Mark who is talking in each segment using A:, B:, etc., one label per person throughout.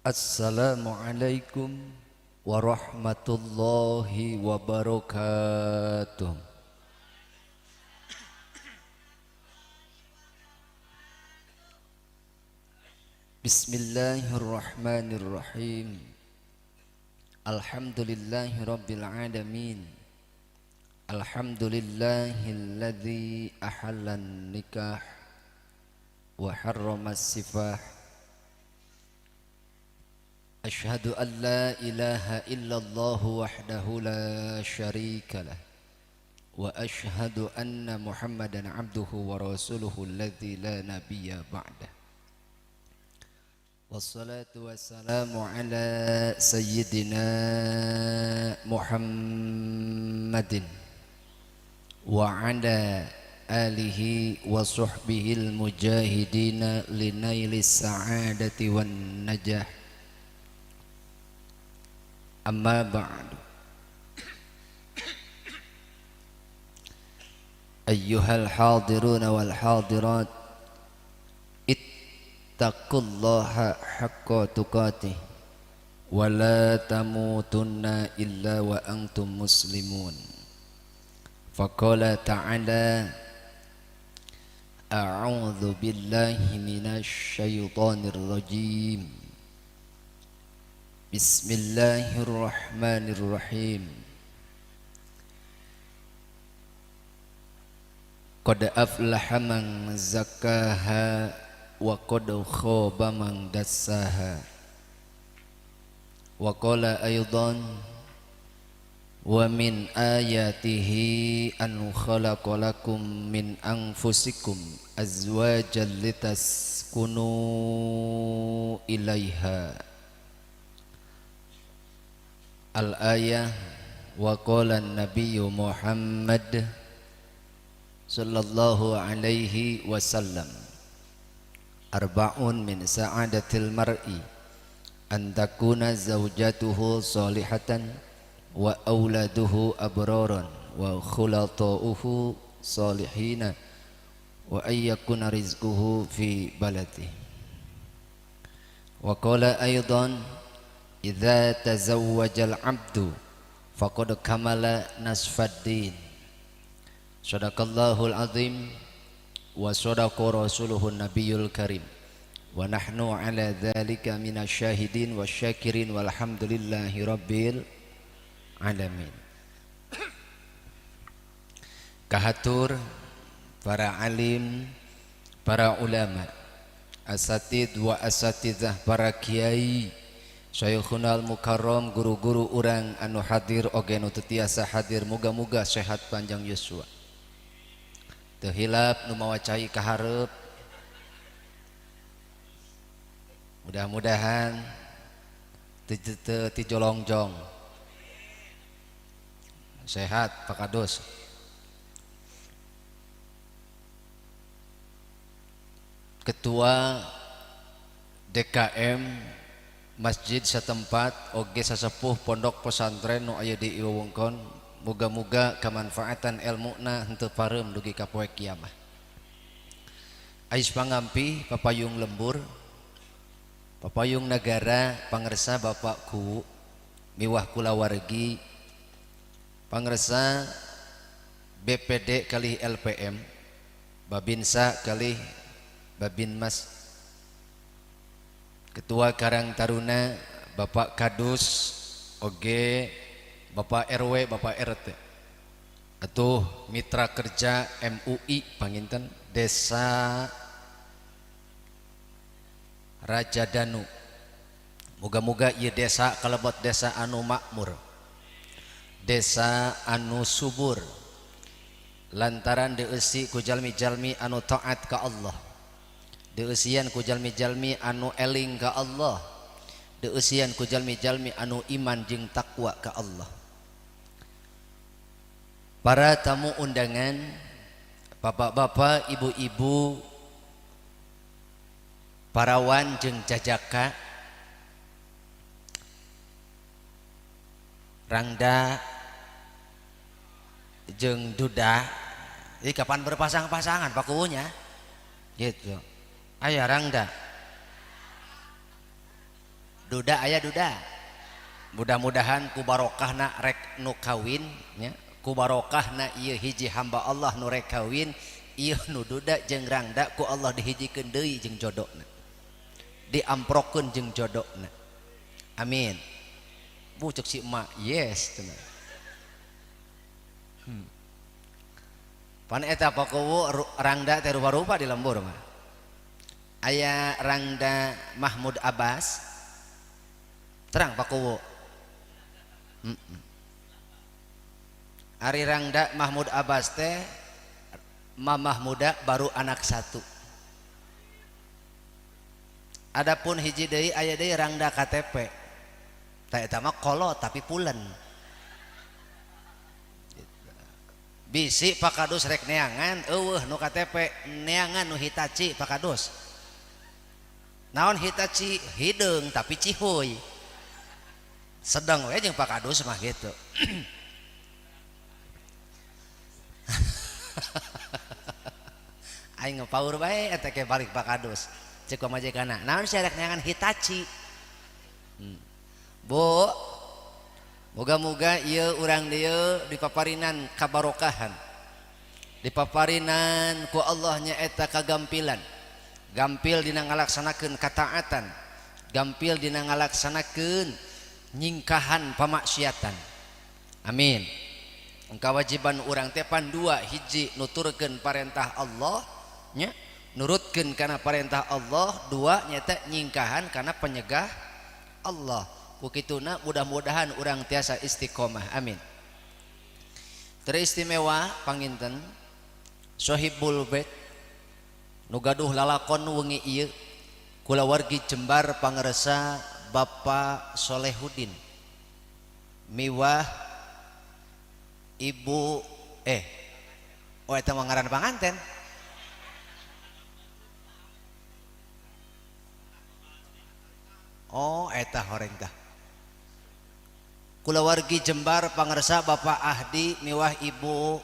A: Assalamualaikum warahmatullahi wabarakatuh. Bismillahirrahmanirrahim. Alhamdulillahi rabbil alamin. Alhamdulillahilladzi ahallan nikah wa harrama sifah. Ashhadu an la ilaha illallah wahdahu la syarika lah wa ashhadu anna Muhammadan abduhu wa rasuluhu alladzi la nabiyya ba'dah. Wassalatu wassalamu ala sayyidina Muhammadin wa ala alihi wa sahbihil mujahidina linailis sa'adati wan najah. Amma ba'du. Ayyuhal hadiruna wal hadirat, ittaqullaha haqqa tuqatih wa la tamutunna illa wa antum muslimun. Faqala ta'ala, a'udzu billahi minasy syaithanir rajim. Bismillahirrahmanirrahim. Qad aflaha man zakkaha wa qad khaba man dassaha. Wa qala aidan, wa min ayatihi an khalaqalakum min anfusikum azwajan litaskunu ilaiha. Al-ayah. Wa qala an-nabiyyu Muhammad sallallahu alaihi wasallam, arba'un min sa'adatil mar'i an takuna zawjatuhu salihatan wa auladuhu abraran wa khulata'uhu salihina wa ayyakuna rizquhu fi baladihi. Wa qala aidan, idza tazawwajal abdu faqad kamala nasfaddin. Sadaqallahul azim wa sadaqa rasuluhun nabiyul karim. Wa nahnu ala dzalika minasyahidin wasyakirin walhamdulillahi rabbil alamin. Kahatur para alim, para ulama, asatid wa asatidzah, para kiai, Syekhunal Mukarram, guru-guru urang anu hadir oge nu teu tiasa hadir, muga-muga sehat panjang yuswa. Teu hilap nu mawa cai ka hareup. Mudah-mudahan teu tijolongjong. Sehat Pak Kadus. Ketua DKM Masjid setempat oge sasepuh pondok pesantren nu aya di Iwewengkon, muga-muga kamanfaatan elmuna henteu pareum dugi ka poe kiamah. Ais pangampi papayung lembur, papayung nagara, pangersa bapakku miwah kulawargi, pangersa BPD kalih LPM, Babinsa kalih Babinmas, Ketua Karang Taruna, Bapak Kadus, oge Bapak RW, Bapak RT, atuh mitra kerja MUI panginten Desa Raja Danu. Muga-muga ieu desa kalebet desa anu makmur, desa anu subur, lantaran dieusi ku jalmi-jalmi anu taat ka Allah, dieusian ku jalmi-jalmi anu eling ka Allah, dieusian ku jalmi-jalmi anu iman jeung takwa ka Allah. Para tamu undangan, bapak-bapak, ibu-ibu, parawan jeung jajaka, rangda jeung duda, ini kapan berpasang-pasangan pakunya gitu. Aya rangda Duda aya duda. Mudah-mudahan ku barokahna rek nu kawin nya, ku barokahna ieu hiji hamba Allah nu rek kawin, ieu nu duda jeung rangda ku Allah dihijikeun deui jeung jodona. Diamprokeun jeung jodona. Amin. Bu cek si emak, yes cenah. Pan eta pakuwu rangda teh rupa-rupa di lembur mah. Aya rangda Mahmud Abbas. Terang pakuwu. Ari rangda Mahmud Abbas teh mamah muda baru anak satu. Adapun hiji deui aya deui rangda KTP. Tah eta mah kolot tapi pulen. Bisi pakadus rek neangan eueuh nu KTP neangan nu Hitachi pakadus. Naon Hitachi? Hideung tapi cihuy. Sedang we jeung pakadus mah gitu. Aing ngepaur bae eta ke balik pakadus. Cek pamajikanna, naon sia rek neangan Hitachi? Bu, moga-moga ieu urang dieu dipaparinan kabarokahan. Dipaparinan ku Allah nyaeta kagampilan. Gampil dina ngalaksanakeun kataatan, gampil dina ngalaksanakeun nyingkahan pamaksiatan. Amin. Kewajiban urang teh pan dua, hiji nuturkeun parentah Allah nya, nurutkeun kana parentah Allah, dua nyaeta nyingkahan kana penyegah Allah. Ku kituna mudah-mudahan urang tiasa istiqomah. Amin. Teristimewa panginten Sohibul Bait nu gaduh lalakon wengi ieu kulawargi Jembar pangersa Bapak Solehudin miwah Ibu oh eta mah ngaran panganten. Oh eta horeng tah. Kulawargi Jembar pangersa Bapak Ahdi miwah Ibu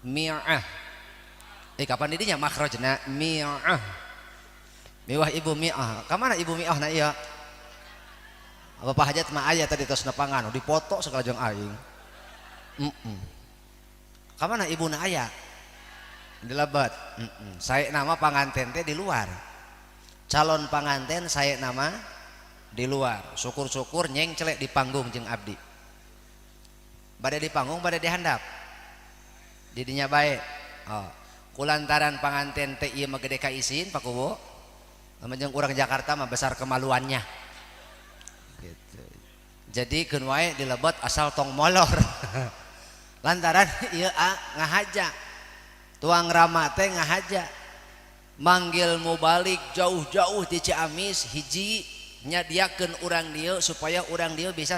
A: Mi'ah. Kapan didinya makhrajna Mi'ah. Miwah Ibu Mi'ah. Ka mana Ibu Mi'ah na ieu? Bapak hajat mah aya tadi tos nepangan dipoto sakala jeung aing. Ka mana ibuna aya? Di lebet. Sae nama panganten teh di luar. Calon panganten sae nama di luar. Syukur-syukur nyengcelek di panggung jeung abdi. Bade di panggung bade di handap. Didinya bae. Oh. Kulantaran panganten teh ieu mah gede ka isin Pak Kuwu. Lamun jeung urang Jakarta mah besar kemaluannya. Gitu. Jadi keun wae di lebet asal tong molor. Lantaran ieu ngahaja. Tuang rama teh ngahaja. Manggil mubalik jauh-jauh di Ciamis hiji nyadiakeun urang dieu supaya urang dieu bisa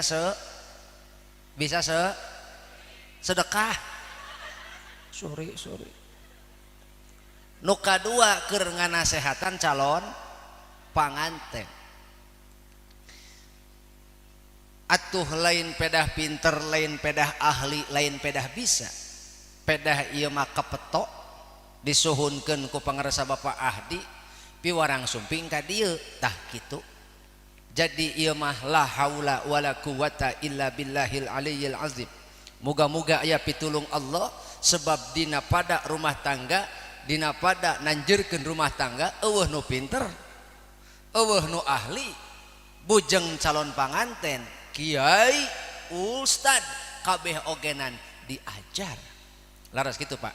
A: sedekah. Sorry. Nu kadua keur nganasehatan calon panganten. Atuh lain pedah pinter, lain pedah ahli, lain pedah bisa. Pedah ieu mah kepetok disuhunkeun ku pangarsa Bapak Ahdi piwarang sumping ka dieu tah kitu. Jadi ieu mah la haula wala quwata illa billahil aliyyil azim. Moga-moga aya pitulung Allah sebab dina pada rumah tangga, dina pada nanjeurkeun rumah tangga eueuh nu pinter, eueuh nu ahli, bujeng calon panganten, kiai, ustad, kabeh ogenan diajar. Laras gitu Pak.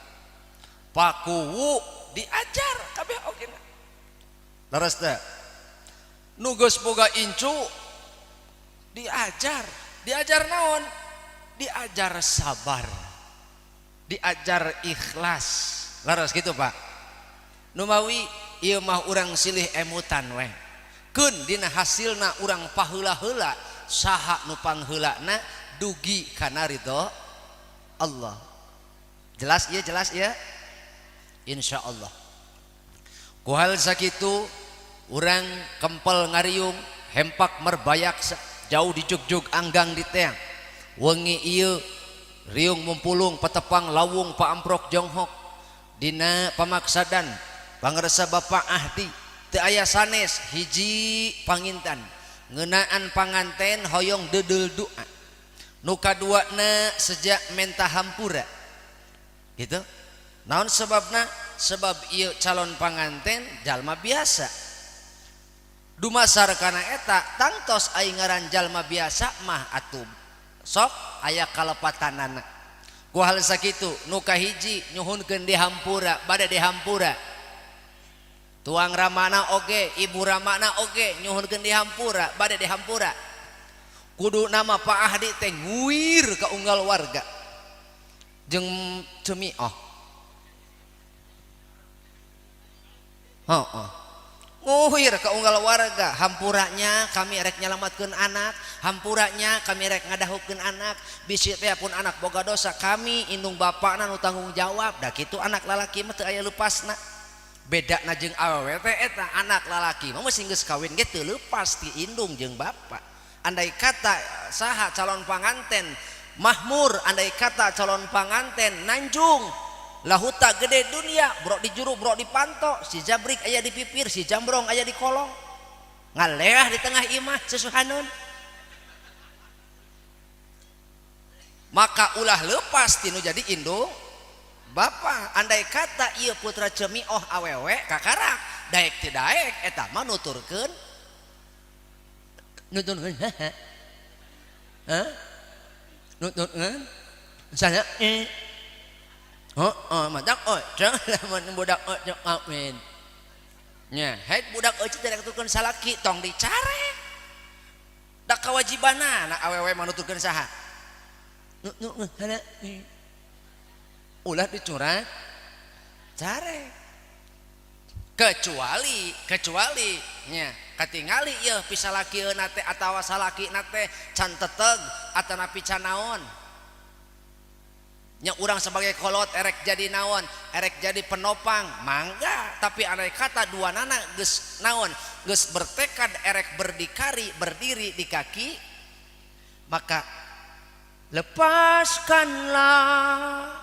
A: Pakuwu diajar kabeh ogenan. Laras teh. Nu geus boga incu diajar, diajar naon? Diajar sabar, diajar ikhlas. Laras gitu Pak. Numawi ieu mah urang silih emutan weh. Keun dina hasilna urang paheula-heula saha nu pangheulana dugi kana ridho Allah. Jelas ieu, jelas ieu? Insyaallah. Ku hal sakitu urang kempel ngariung, hempak merbayak jauh di jugjug anggang di teang. Wengi ieu riung mumpulung petepang lawung paamprok jonghok dina pamaksadan pangersa Bapak Ahdi teu aya sanes hiji pangintan Ngeunaan panganten hoyong dedeul doa. Nu kaduana sejak menta hampura. Gitu. Naon sebabna? Sebab ieu calon panganten jalma biasa. Dumasar kana eta tangtos ai ngaran jalma biasa mah atuh sok aya kalepatanana. Ku hal sakitu nu kahiji nyuhunkeun dihampura, bade dihampura. Tuang ramana oge, ibu ramana oge nyuhunkeun dihampura, bade dihampura. Kudu nama Pak Ahdi teh nguir ka unggal warga. Jeung cemi oh. Heeh. Nguir ka unggal warga, hampuranya kami rek nyalamatkeun anak, hampuranya kami rek ngadahukeun anak, bisi teh pun anak boga dosa, kami indung bapakna nu tanggung jawab. Da kitu anak lalaki mah teu aya lepasna. Beda na jeung awewe teh eta anak lalaki mah mesti geus kawin ge teu leupas ti indung jeung bapa. Andai kata saha calon panganten mahmur, andai kata calon panganten nanjung lahuta gede dunia, brok di juru brok di panto, si jabrik aya di pipir, si jambrong aya di kolong, ngaleah di tengah imah susuhanun. Maka ulah lepas tinu jadi indung bapak. Andai kata ieu putra cemioh awewe kakarak daek teu daek eta mah nuturkeun nuturkeun hah nuturkeun saya heeh madak oceng lamun budak oceng kawin nya haik budak oceng teh nuturkeun salaki tong dicare da kawajibanana awewe mah nuturkeun saha nuturkeun ulah dicurat care kecuali nya katingali ieu pisalakieuna teh atawa salakina teh can teteg atanapi can naon nya urang sebagai kolot erek jadi naon erek jadi penopang mangga, tapi andai kata dua nana geus naon geus bertekad erek berdikari berdiri di kaki, maka lepaskanlah,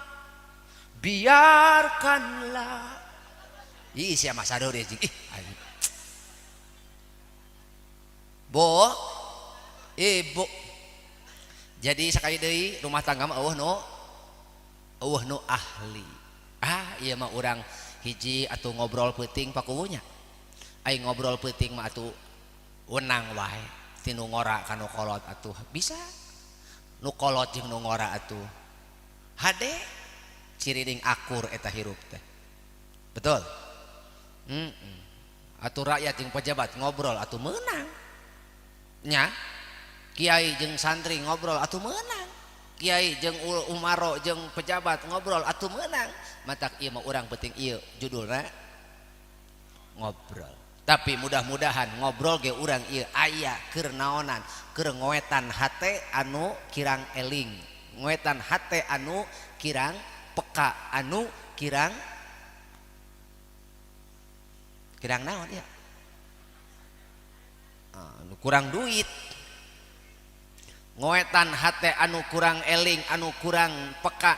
A: biarkanlah. Ih sia masador ya jing. Ih. Bo, ibu. Jadi sakali deui rumah tangga mah eueuh nu ahli. Ah, ieu mah urang hiji atuh ngobrol peuting pakuwunya. Ai ngobrol peuting mah atuh wenang wae. Ti nu ngora ka nu kolot atuh bisa. Nu kolot jeung nu ngora atuh hade. Ciriring akur eta hirup teh. Betul? Atuh rakyat jeung pejabat ngobrol atuh meunang. Nya kiai jeung santri ngobrol atuh meunang. Kiai jeung umaro jeung pejabat ngobrol atuh meunang. Matak ieu mah urang penting ieu judulna ngobrol. Tapi mudah-mudahan ngobrol ge urang ieu aya keur naonan, keur ngoetan hate anu kirang eling, ngoetan hate anu kirang peka, anu kirang kirang naon ya, anu kurang duit, ngoetan hate anu kurang eling, anu kurang peka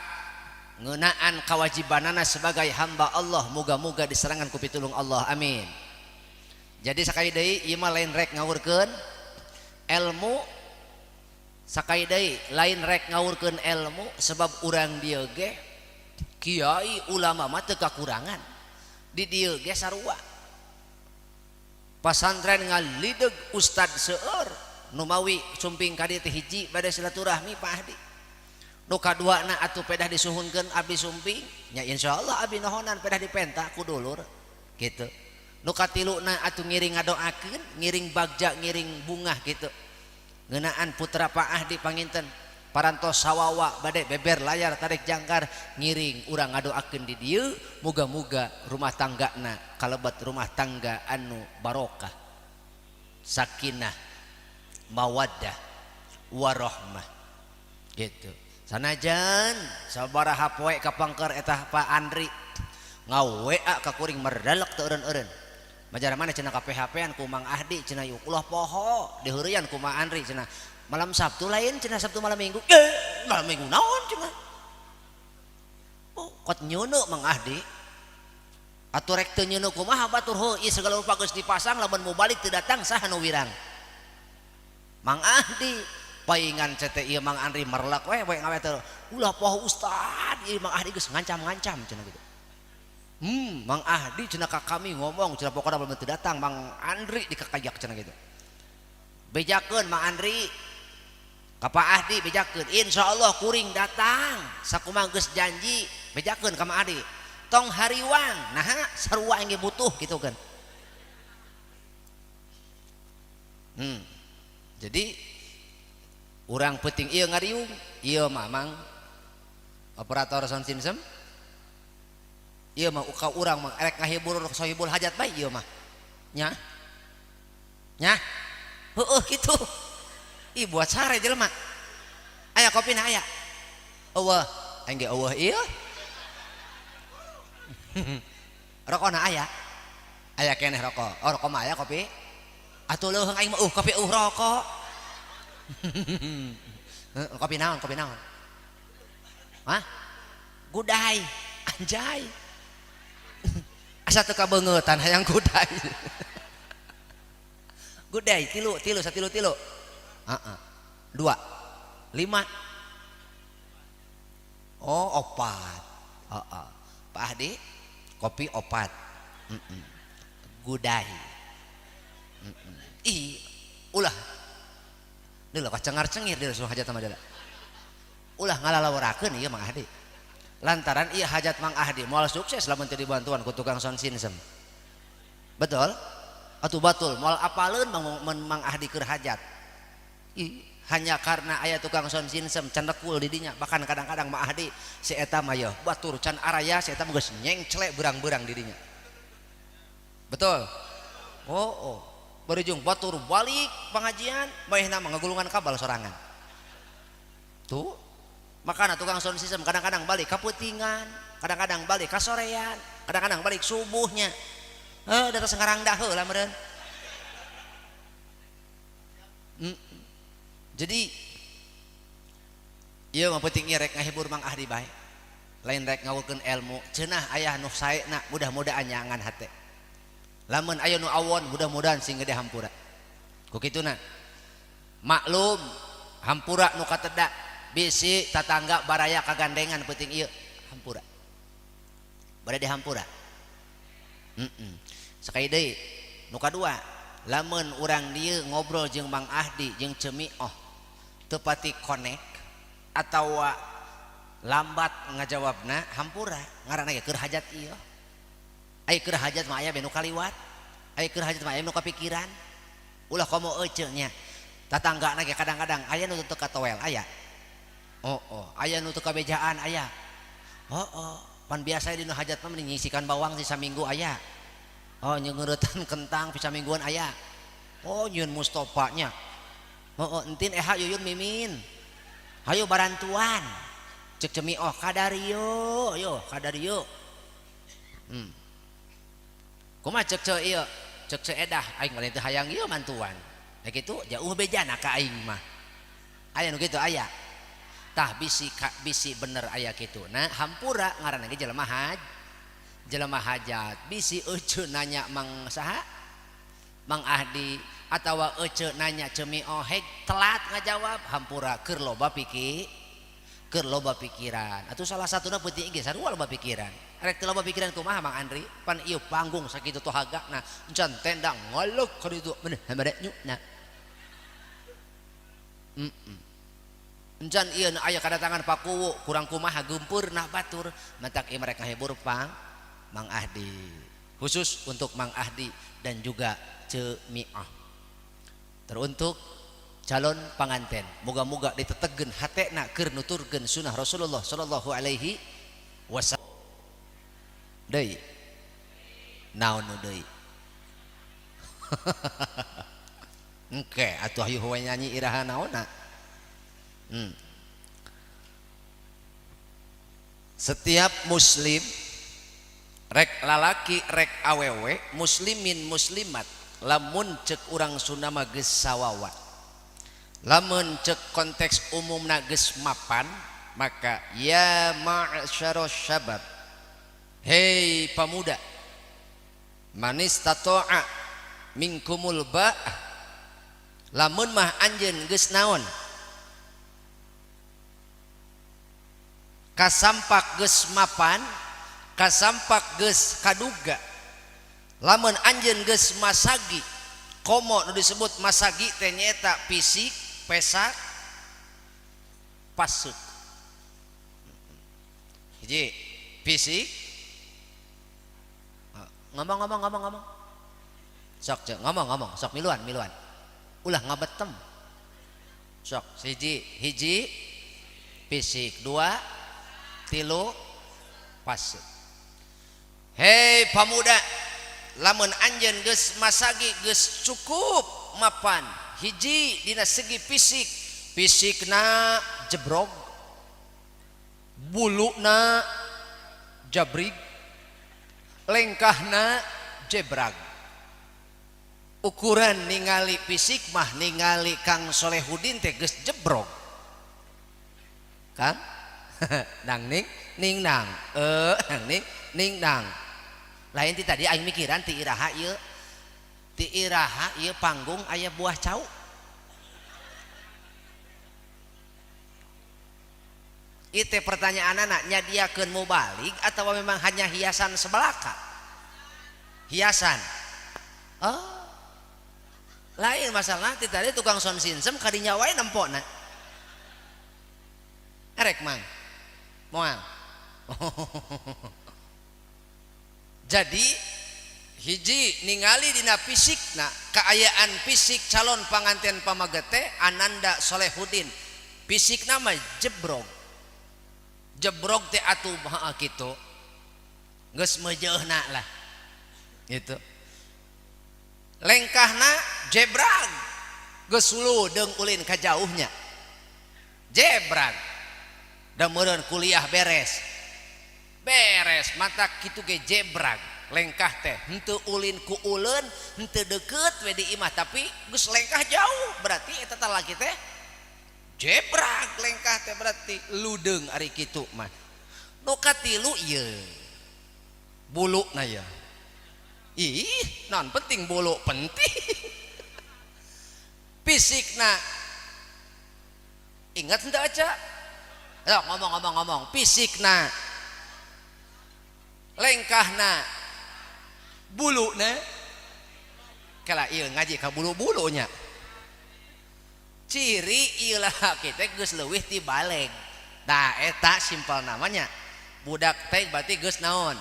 A: ngeunaan kewajibanana sebagai hamba Allah. Muga-muga diserangan ku pitulung Allah, amin. Jadi sakali deui ieu mah lain rek ngawurkeun ilmu, sakali deui lain rek ngawurkeun ilmu, sebab urang dieu ge kiai ulama mah teu kakurangan, di dieu ge sarua pasantren ngalideg ustad seueur nu mawi sumping ka dieu teh hiji bade silaturahmi Pak Ahdi, nu kaduana atuh pedah disuhunkeun abdi sumping nya insyaallah abdi nohonan pedah dipenta ku dulur kitu, nu katiluna atuh ngiring ngadoakeun, ngiring bagja, ngiring bungah kitu ngeunaan putra Pak Ahdi panginten parantos sawawa bade beber layar tarik jangkar ngiring urang ngadoakeun di dieu, muga-muga rumah tanggana kalebet rumah tangga anu barokah, sakinah, mawaddah, warahmah gitu. Sanajan sabaraha poe kapangker eta Pak Andri ngawa ka kuring merdalek teu eureun-eureun. Majara mana cenah ka PHP-an ku Mang Ahdi cenah yuk ulah poho diheureuyan ku Mang Andri cenah. Malam Sabtu lain cenah, Sabtu malam Minggu. Malam Minggu naon cenah? Oh, kot nyeuneu Mang Ahdi. Atuh rek teu nyeuneu kumaha batur heuh ieu segala rupa geus dipasang lamun mau balik teu datang saha nu wirang. Mang Ahdi paingan CT ieu Mang Andri merlek we we ngawe teh ulah poho ustad ieu Mang Ahdi geus ngancam-ngancam cenah gitu. Mang Ahdi cenah ka kami ngomong cenah pokona belum teu datang Mang Andri dikakayak cenah gitu. Bejakeun Mang Andri ka Pak Ahdi bejakeun insyaallah kuring datang sakumaha geus janji bejakeun ka Mang Ahdi tong hariwang nah sarua aing butuh gitu kan. Jadi urang penting ieu ngariung ieu mah mang operator sound system ieu mah ka urang mah erek ngahibur sohibul hajat bae ieu mah nya nya heueuh kitu ih buat sare jelema aya kopina aya eueuh aing ge eueuh ieu rokona aya aya keneh rokok oh rokok mah aya kopi atuh leuheung aing mah kopi rokok kopi naon hah gudai anjay asa teu kabeungeutan hayang gudai gudai tilu tilu satilu tilu heeh 2 5 oh opat heeh Pak Ahdi kopi opat gudai ih ulah deuleu kacengar-cengir deuleu suruh hajat sama deuleu ulah ngalalawarakeun ieu Mang Ahdi lantaran ieu hajat Mang Ahdi moal sukses lamun teu dibantuan ku tukang sound system betul atuh batul moal apaleun Mang Ahdi keur hajat ih hanya karena aya tukang sound system candekul di dinya bahkan kadang-kadang Mang Ahdi si eta mah yeuh batur can araya si eta mah geus nyengcle berang-berang di dinya betul oh oh berujung batur balik pengajian maehna mah ngagulungan kabal sorangan tuh makana tukang sound system kadang-kadang balik kaputingan kadang-kadang balik kasorean kadang-kadang balik subuhnya heuh da tos ngarangdah heula meureun. Jadi ieu mah penting ieu rek ngahibur Mang Ahdi bae lain rek ngawurkeun ilmu cenah aya nu saena mudah-mudahan nyangan hate lamun aya nu awon mudah-mudahan sing gede hampura ku kituna maklum hampura nu kateda bisi tatangga baraya kagandengan penting ieu hampura bade dihampura sakali deui nu kadua lamun urang dieu ngobrol jeung Mang Ahdi jeung Cemi oh teu pati konek atawa lambat ngajawabna hampura ngaranna ge keur hajat ieu aya keur hajat mah aya nu kaliwat aya keur hajat mah aya nu kapikiran ulah komo eceu nya tatanggana ge kadang-kadang aya nu teu katoel aya oh oh aya nu teu kabejaan aya oh oh pan biasa dina hajat mah nyisikan bawang sisa minggu aya oh nyeuretan kentang bisa mingguan aya oh nyieun Mustofa nya oh, oh entin eha yuyun mimin hayu barantuan cek cemi oh kadario yo kadario kumaha cek ceu ieu cek ceu edah aing mah teu hayang ieu mantuan da kitu jauh bejana ka aing mah aya nu kitu aya tah bisi ka, bisi bener aya kitu nah hampura ngaranna ge jelema haj jelema hajat bisi euceu nanya Mang saha Mang Ahdi atawa ece nanya cemi ohek telat ngajawab hampura keur loba pikir keur loba pikiran atuh salah satuna peuting ge sarua loba pikiran rek teu loba pikiran kumaha Mang Andri pan ieu panggung sakitu tohagana encan tenda ngalek ka ditu beuneh hamare nyuna encan ieu aya kadatangan pakuwu kurang kumaha gempeurna batur matak ieu mereka hibur pang Mang Ahdi khusus untuk Mang Ahdi dan juga Cemiah teruntuk calon panganten moga-moga ditetegeun hatena keur nuturkeun sunah Rasulullah sallallahu alaihi wasallam deui naon nu deui engke atuh hayu we nyanyi iraha naonna Setiap muslim rek lalaki rek awewe muslimin muslimat lamun cek urang Sunda mah geus sawawa lamun cek konteks umumna geus mapan maka ya ma'syarasy syabab hei pemuda manis tato'a minkumul ba'ah Lamun mah anjeun geus naon? Kasampak geus mapan, kasampak geus kaduga. Lamun anjeun geus masagi, komo nu disebut masagi teh nyaeta fisik, pesak, pasuk. Hiji fisik, ngomong. Sok cek ngomong, sok miluan. Ulah ngabetem. Sok hiji fisik, dua, tilu, pasuk. Hei pamuda, lamun anjeun geus masagi geus cukup mapan, hiji dina segi fisik, fisikna jebrog, buluna jabrig, lengkahna jebrag. Ukuran ningali fisik mah ningali Kang Solehudin teh geus jebrog. Kang nang ning ning nang nang ning ning nang. Lain ti tadi aing mikiran ti iraha ieu. Ti iraha ieu panggung aya buah cau. Ieu teh pertanyaanana nyadiakeun mubalik atawa memang hanya hiasan sebelaka? Hiasan. Oh. Lain masalah ti tadi tukang sound system kadinya wae nempona. Erek mang. Moal. Jadi hiji ningali dina fisikna, kaayaan fisik calon panganten pamagete Ananda Solehudin. Fisikna mah jebrog. Jebrog teh atuh heeh kitu. Geus meujeuhna lah. Gitu. Lengkahna jebrag. Geus deung ulin ka jauhnya. Jebrag. Da meureun kuliah beres. Beres mata kitu ge jebrag. Lengkah teh henteu ulin ku uleun, henteu deukeut we di imah tapi geus lengkah jauh. Berarti eta teh laki teh jebrag lengkah teh berarti ludeung ari kitu mah. Nu katilu ieu. Buluna ya. Ih, naon penting bulu penting. Fisikna ingat henteu aja? Ayo ngomong. Fisikna, lengkahna, buluna. Kala ieu ngaji ka bulu-bulunya. Ciri ieu lah kita geus leuwih ti baleg. Tah eta simpel namanya. Budak teh berarti geus naon?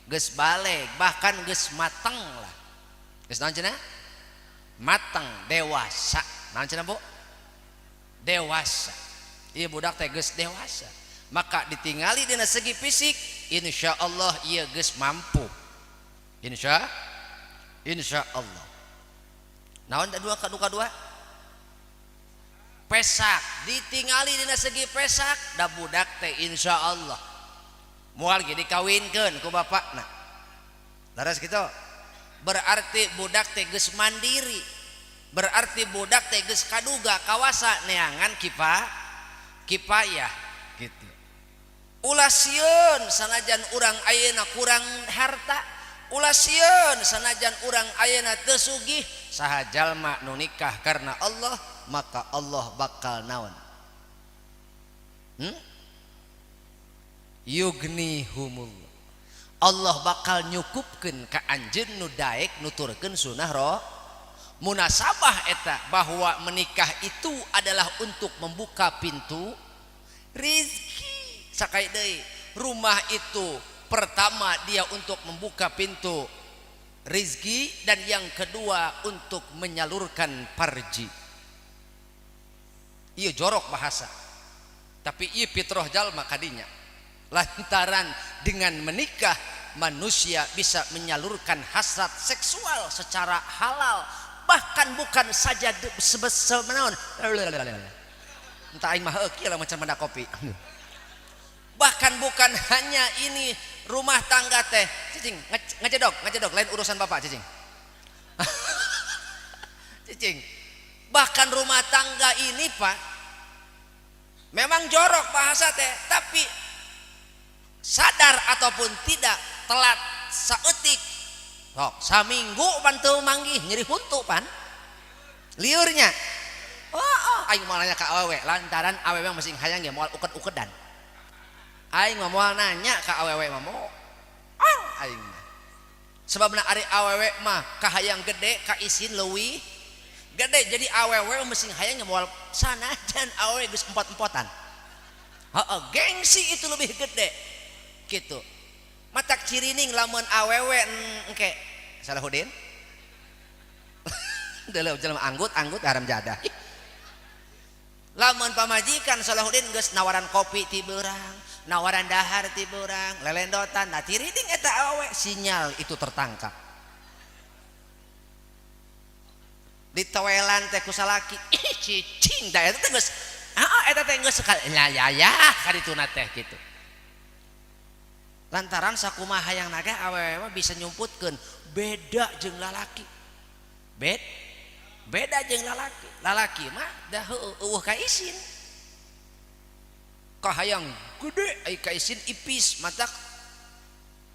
A: Geus baleg, bahkan geus mateng lah. Geus naon cenah? Mateng, dewasa. Naon cenah, Bu? Dewasa. Ieu budak teh geus dewasa. Maka ditingali dina segi fisik, insyaallah ieu geus mampu. Insya Allah. Naon dua kadua? Pesak, ditingali dina segi pesak, da budak teh insyaallah moal ge dikawinkeun ku bapakna. Laras kitu. Berarti budak teh geus mandiri. Berarti budak teh geus kaduga kawasa neangan kipayah gitu. Ulah sieun sanajan urang ayeuna kurang harta, ulah sieun sanajan urang ayeuna teu sugih, saha jalma nu nikah karena Allah maka Allah bakal naon? Yughnihumullah. Allah bakal nyukupkeun ka anjeun nu daek nuturkeun sunah roh. Munasabah eta bahwa menikah itu adalah untuk membuka pintu rizki. Sakai deui, rumah itu pertama dia untuk membuka pintu rizki dan yang kedua untuk menyalurkan parji. Ieu jorok bahasa, tapi ieu fitrah jalma kadinya. Lantaran dengan menikah manusia bisa menyalurkan hasrat seksual secara halal, bahkan bukan saja semenaon. Entah aing mah heuh lah macam mana kopi. Bahkan bukan hanya ini rumah tangga teh, cicing ngajedog lain urusan bapak cicing. Cicing. Bahkan rumah tangga ini Pak memang jorok bahasa teh, tapi sadar ataupun tidak telat saeutik. Sok saminggu pan teu manggih nyeri huntu pan. Liurnya. Oh, aing moal nanya ka awewe lantaran awewe masih hayang ge moal uket-ukedan. Aing mah moal nanya ka awewe mah moal aing mah. Sebabna ari awewe mah kahayang gede ka isin leuwih gede, jadi awewe mesti hayang moal sanajan awewe geus empot-empotan. Heeh, gengsi itu lebih gede gitu. Matak cirining lamun awewe engke Salahuddin deuleu jelema anggut-anggut haram jadah. Lamun pamajikan Salahuddin geus nawaran kopi ti beurang, nawaran dahar ti beurang, lelendotan, nah cirining eta awewe sinyal itu tertangkap. Ditoelan teh ku salaki, ih cicing da eta teh geus heeh eta teh geus sekali ya ya ya kadituna teh kitu. Lantaran sakumaha hayang naga awewe mah bisa nyumputkeun beda jeung lalaki. Beda jeung lalaki. Lalaki mah dah eueuh ka isin. Kahayang gede ai ka isin ipis matak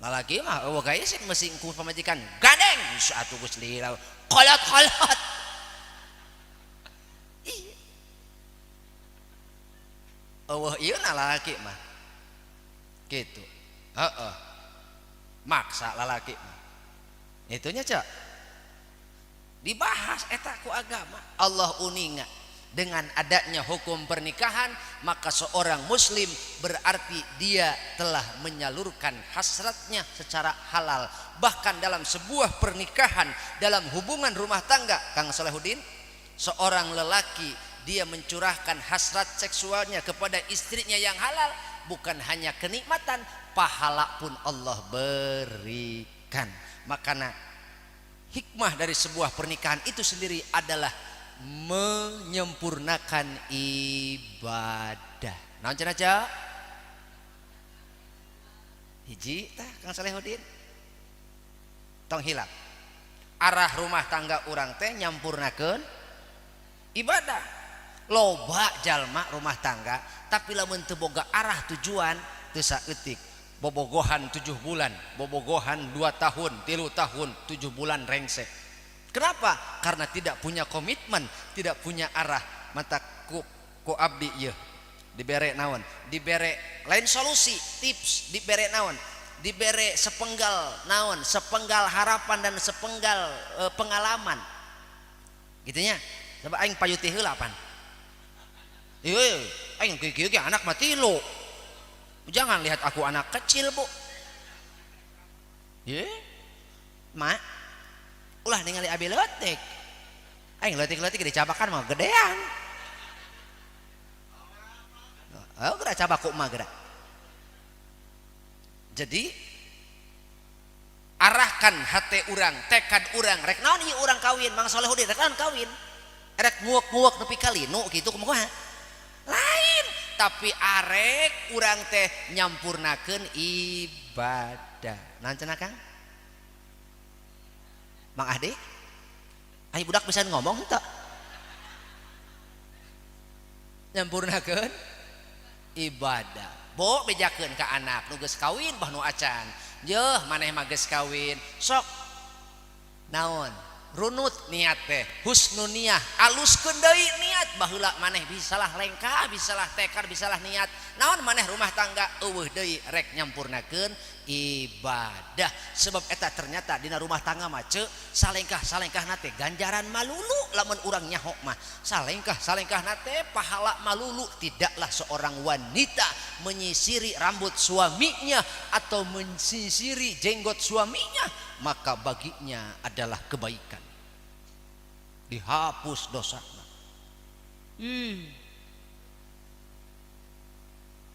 A: lalaki mah eueuh ka isin mesti ku pamajikan gandeng atuh geus lila kolot-kolot. Eueuh ieu na lalaki mah gitu. Heeh, maksa lalaki mah itunya cak dibahas eta ku agama. Allah uninga dengan adanya hukum pernikahan maka seorang muslim berarti dia telah menyalurkan hasratnya secara halal. Bahkan dalam sebuah pernikahan, dalam hubungan rumah tangga, Kang Salahuddin, seorang lelaki dia mencurahkan hasrat seksualnya kepada istrinya yang halal, bukan hanya kenikmatan, pahala pun Allah berikan. Makanya hikmah dari sebuah pernikahan itu sendiri adalah menyempurnakan ibadah. Naon cenah Cak? Hiji tah Kang Salahuddin. Tong hilap. Arah rumah tangga urang teh nyampurnakeun ibadah. Loba jalma rumah tangga tapi lamun teu boga arah tujuan teu saeutik. Bobogohan 7 bulan, bobogohan 2 tahun, 3 tahun, 7 bulan rengsek. Kenapa? Karena tidak punya komitmen, tidak punya arah. Mata ku abdi ieu dibere naon? Dibere lain solusi, tips, dibere naon? Dibere sepenggal naon? Sepenggal harapan dan sepenggal pengalaman. Gitunya. Sebab aing payuti heula pan. Ieu aing kieu kieu anak mah tilu. Jangan lihat aku anak kecil, Bu. Ye. Mak, ulah ningali abi leutik. Aing leutik-leutik dicabakan mah gedean. Oh, geura cabak ku emak geura. Jadi arahkan hati urang, tekad urang, rek naon ieu urang kawin, Mang Solehudin rek naon kawin. Rek nguak-nguak nepi ka linu kitu kumaha? Lain, tapi arek urang teh nyampurnakeun ibadah. Naon cenah Kang? Mang Ahdi? Ai budak bisa ngomong henteu? Nyampurnakeun ibadah. Bo bejakeun ka anak nu geus kawin bah nu acan. Yeuh maneh mah geus kawin, sok naon? Runut niat teh, husnun niyah, aluskeun deui niat baheula maneh bisa salah lengkah, bisa salah tekad, bisa salah niat. Naon maneh rumah tangga eueuh deui rek nyampurnakeun ibadah. Sebab eta ternyata dina rumah tangga mah ceu salengkah-salengkahna teh ganjaran malulu lamun urang nyaho mah. Salengkah-salengkahna teh pahala malulu. Tidaklah seorang wanita menyisiri rambut suaminya atau menyisiri jenggot suaminya, maka baginya adalah kebaikan. Dihapus dosa.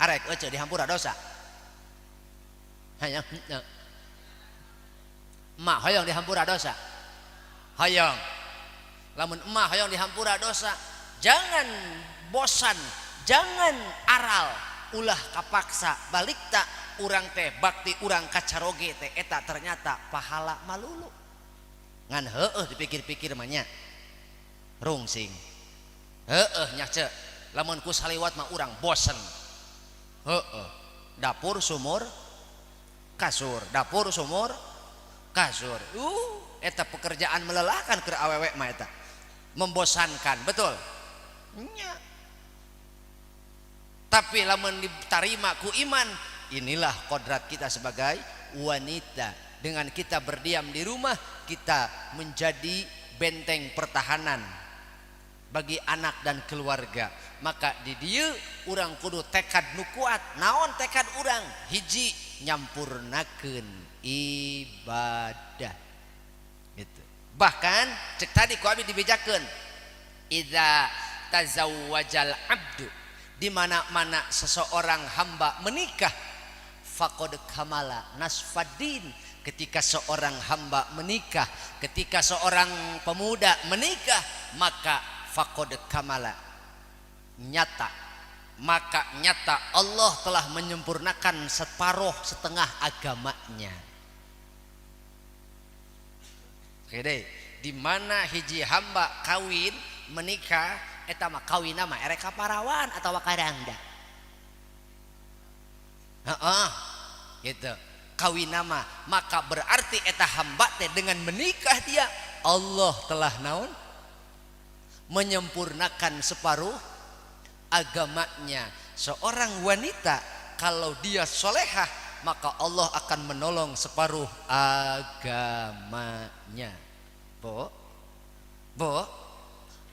A: Arek euceu dihampura dosa. Hayang henteu. Emak hoyong dihampura dosa. Hoyong. Lamun emak hoyong dihampura dosa, jangan bosan, jangan aral, ulah kapaksa, balik tak urang teh bakti urang kacaroge teh eta ternyata pahala malulu. Ngan heueuh dipikir-pikir mah nya. Rungsing. Heueuh nya ceu. Lamun ku saliwat mah urang bosen. Heueuh. Dapur sumur kasur, dapur sumur kasur. Eta pekerjaan melelahkan keur awewe mah eta. Membosankan, betul? Nya. Tapi lamun diterima ku iman, inilah kodrat kita sebagai wanita. Dengan kita berdiam di rumah, kita menjadi benteng pertahanan bagi anak dan keluarga. Maka di dieu urang kudu tekad nu kuat. Naon tekad urang? Hiji, nyampurnakeun ibadah gitu. Bahkan cek tadi ku abi dibejakeun, idza tazawwajal abdu, di mana-mana seseorang hamba menikah, faqad kamala nasfaddin. Ketika seorang hamba menikah, ketika seorang pemuda menikah, maka faqad kamala, nyata, maka nyata Allah telah menyempurnakan separuh setengah agamanya. Oke deh, di mana hiji hamba kawin, menikah, eta mah kawin mah erek ka parawan atau karangda. Heeh, gitu. Kawin nama, maka berarti eta hamba teh dengan menikah dia Allah telah naon? Menyempurnakan separuh agamanya. Seorang wanita kalau dia solehah, maka Allah akan menolong separuh agamanya. Bo, bo,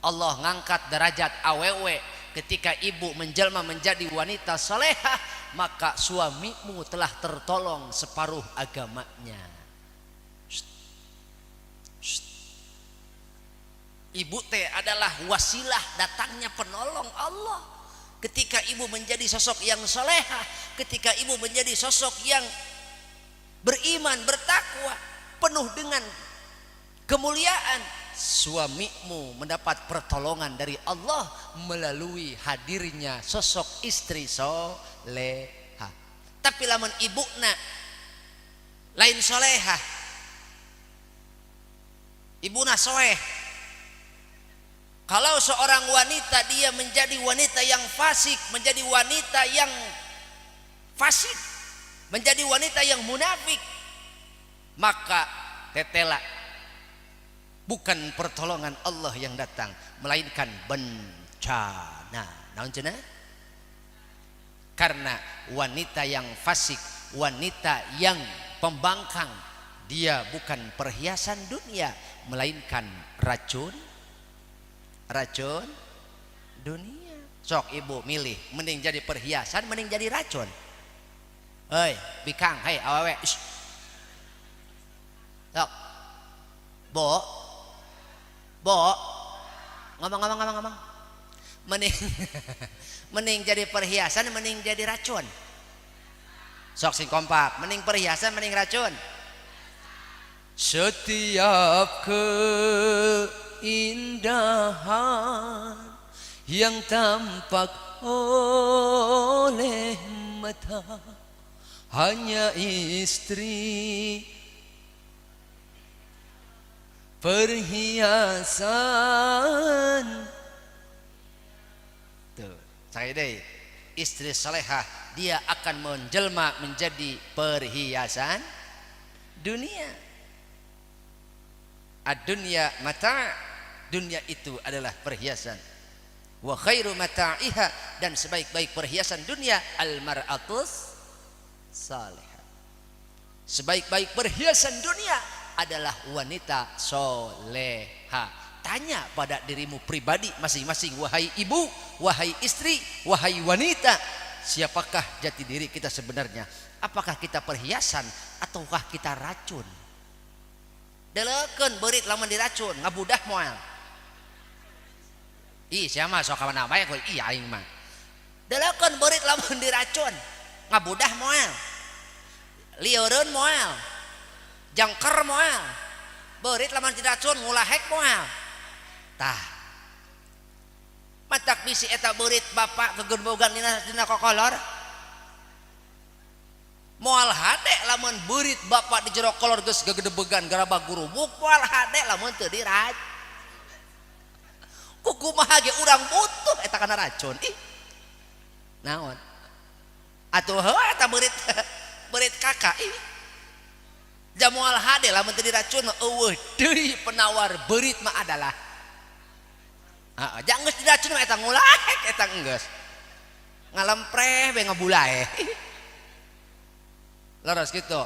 A: Allah ngangkat derajat awewe ketika ibu menjelma menjadi wanita solehah, maka suamimu telah tertolong separuh agamanya. Shh. Shh. Ibu teh adalah wasilah datangnya penolong Allah. Ketika ibu menjadi sosok yang soleha, ketika ibu menjadi sosok yang beriman, bertakwa, penuh dengan kemuliaan, suamimu mendapat pertolongan dari Allah melalui hadirnya sosok istri soleha. Tapi lamun ibuna lain soleha, ibuna soeh. Kalau seorang wanita dia menjadi wanita yang fasik, menjadi wanita yang fasik, menjadi wanita yang munafik, maka tetela bukan pertolongan Allah yang datang, melainkan bencana. Naon cenah? Karena wanita yang fasik, wanita yang pembangkang, dia bukan perhiasan dunia, melainkan racun, racun dunia. Sok ibu milih, mending jadi perhiasan, mending jadi racun. Hei, bikang, hei awewe. Sok. Bo. Bo. Ngomong, ngomong, ngomong, ngomong. Mending mending jadi perhiasan, mending jadi racun. Sok sing kompak, mending perhiasan, mending racun. Setiap keindahan yang tampak oleh mata hanya istri perhiasan. Tuh, saya deh, istri salehah dia akan menjelma menjadi perhiasan dunia. Ad-dunya mata, dunia itu adalah perhiasan. Wa khairu mata'iha, dan sebaik-baik perhiasan dunia al-mar'atus salihah. Sebaik-baik perhiasan dunia adalah wanita soleha. Tanya pada dirimu pribadi masing-masing, wahai ibu, wahai istri, wahai wanita, siapakah jati diri kita sebenarnya? Apakah kita perhiasan ataukah kita racun? Delekeun beurit lamun diracun, ngabudah moal. Ih, siapa sok ka mana bae, ih aing mah. Delekeun beurit lamun diracun, ngabudah moal. Lieureun moal. Jangker moal. Beurit lamun diracun ngulahek moal. Tah. Matak bisi eta beurit bapak gegenbogan dina kokolor. Moal hade lamun beurit bapak di jero kolor geus gegedebegan garabag gurubuk, moal hade lamun teu diracun. Kumaha ge urang butuh eta kana racun. Ih. Naon? Atuh heuh eta beurit beurit kakak ih. Jamual hade lamun teu diracun mah eueuh deui penawar beurit mah adalah. Heeh, jangan geus diracun mah eta ngulaek eta enggeus. Ngalempreh we ngabulae. Leres kitu.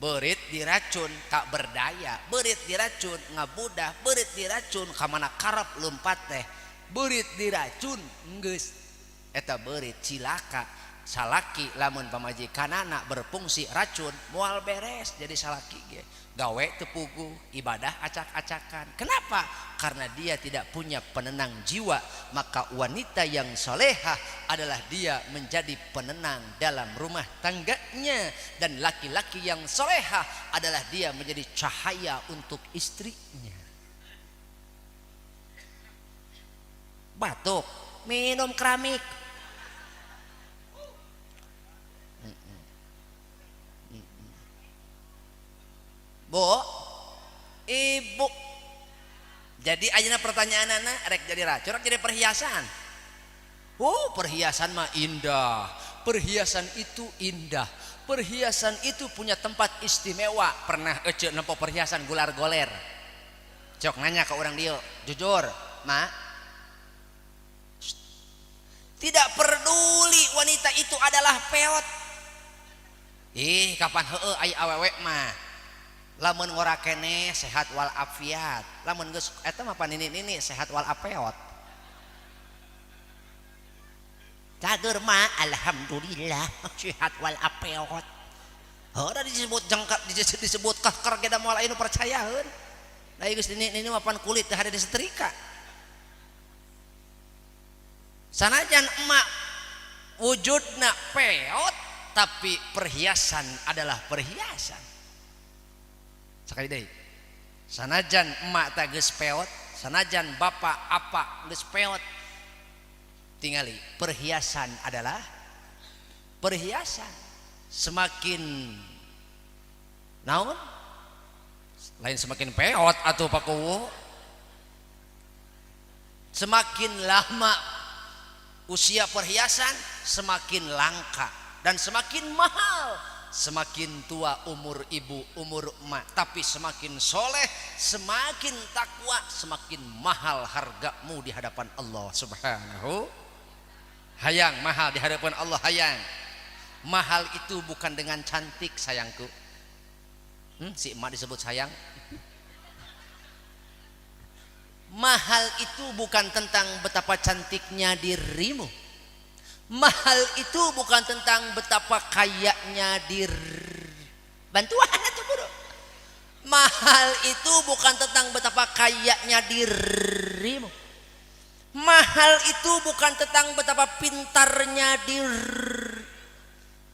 A: Beurit diracun tak berdaya, beurit diracun ngabudah, beurit diracun ka mana karep lompat teh. Beurit diracun enggeus eta beurit cilaka. Salaki lamun pamajikanana berfungsi racun moal beres jadi salaki ge gawe teu puguh, ibadah acak-acakan. Kenapa? Karena dia tidak punya penenang jiwa. Maka wanita yang solehah adalah dia menjadi penenang dalam rumah tangganya, dan laki-laki yang solehah adalah dia menjadi cahaya untuk istrinya. Batuk, minum keramik. Bu, ibu. Jadi ayeuna pertanyaanana rek jadi racun rek jadi perhiasan. Oh, perhiasan mah indah. Perhiasan itu indah. Perhiasan itu punya tempat istimewa. Pernah ece nempo perhiasan gular goler. Cok nanya ke orang dia, jujur, Ma. Tidak peduli wanita itu adalah peot. Ih, kapan heueuh aya awewe mah. Lamun ngora keneh sehat wal afiat, lamun geus eta mah panini-nini sehat wal apeot. Cager mah alhamdulillah sehat wal apeot. Heuh da disebut jengkar, disebut kahker ge da moal aya nu percayaeun. Da geus nini-nini mah pan kulit teh ada disetrika. Sanajan emak wujudna peot tapi perhiasan adalah perhiasan. Sekali deui, sanajan emak tak geus peot, sanajan bapak apa geus peot, tingali perhiasan adalah perhiasan. Semakin naon? Lain semakin peot atau pakuwu, semakin lama usia perhiasan semakin langka dan semakin mahal. Semakin tua umur ibu, umur emak, tapi semakin soleh, semakin takwa, semakin mahal hargamu di hadapan Allah Subhanahu. Hayang mahal di hadapan Allah, hayang. Mahal itu bukan dengan cantik sayangku. Si emak disebut sayang. Mahal itu bukan tentang betapa cantiknya dirimu. Mahal itu bukan tentang betapa kayanya bantuan atau bodoh. Mahal itu bukan tentang betapa kayanya dirimu. Mahal itu bukan tentang betapa pintarnya diri.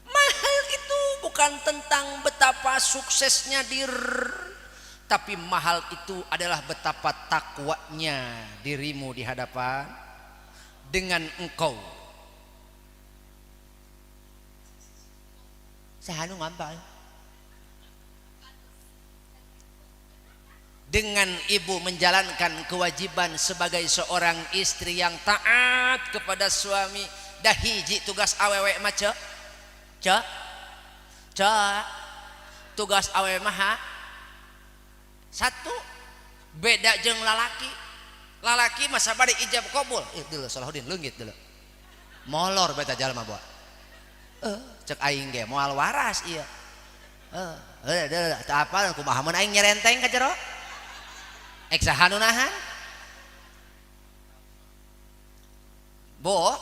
A: Mahal itu bukan tentang betapa suksesnya diri. Tapi mahal itu adalah betapa takwanya dirimu di hadapan dengan engkau. Sahanu ngampal. Dengan ibu menjalankan kewajiban sebagai seorang istri yang taat kepada suami. Dah hiji tugas awewe mah cek. Cek. Cek. Tugas awewe mah satu, beda jeung lalaki. Lalaki mah sabari ijab kabul. Dulu Salahuddin leungit dulu. Molor beta jalma bawa. Cek aing ge moal waras ieu. Teu apal kumaha mun aing nyerenteng ka jero. Ek saha nu nahan? Bo,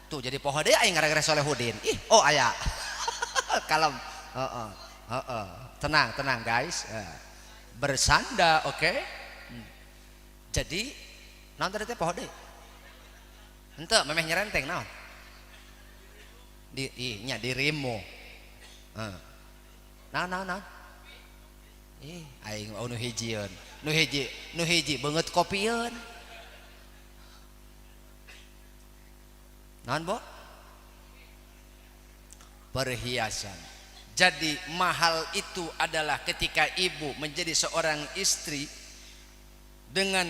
A: tuh jadi poho deui aing gara-gara Solehudin. Ih, oh aya. Kalem. Heeh. Heeh. Tenang, tenang guys. Bersanda, oke? Okay? Jadi naon tadi teh poho deui? Henteu memeh nyerenteng naon? Di nya dirimu. Heeh. Naon naon naon? Ih, aing nu hijieun. Nu hiji beungeut kopieun. Naon, Bo? Perhiasan. Jadi mahal itu adalah ketika ibu menjadi seorang istri dengan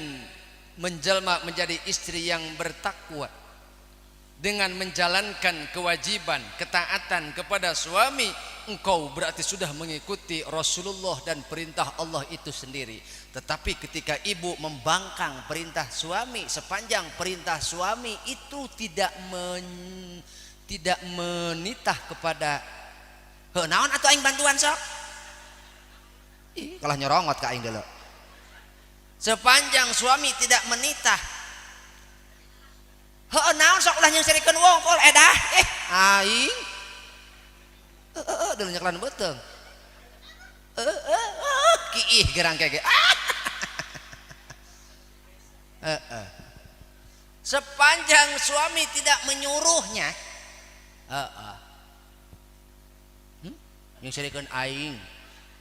A: menjelma menjadi istri yang bertakwa, dengan menjalankan kewajiban ketaatan kepada suami, engkau berarti sudah mengikuti Rasulullah dan perintah Allah itu sendiri. Tetapi ketika ibu membangkang perintah suami, sepanjang perintah suami itu tidak menitah kepada heuh naon atuh aing bantuan sok. Ih, kalah nyorongot ka aing deuleu. Sepanjang suami tidak menitah, heuh naon sok ulah nyeungserikeun wongkol edah aing heeh deuleu nyeklan beuteung. Kiih gerang kege. Sepanjang suami tidak menyuruhnya, nyeungserikeun aing.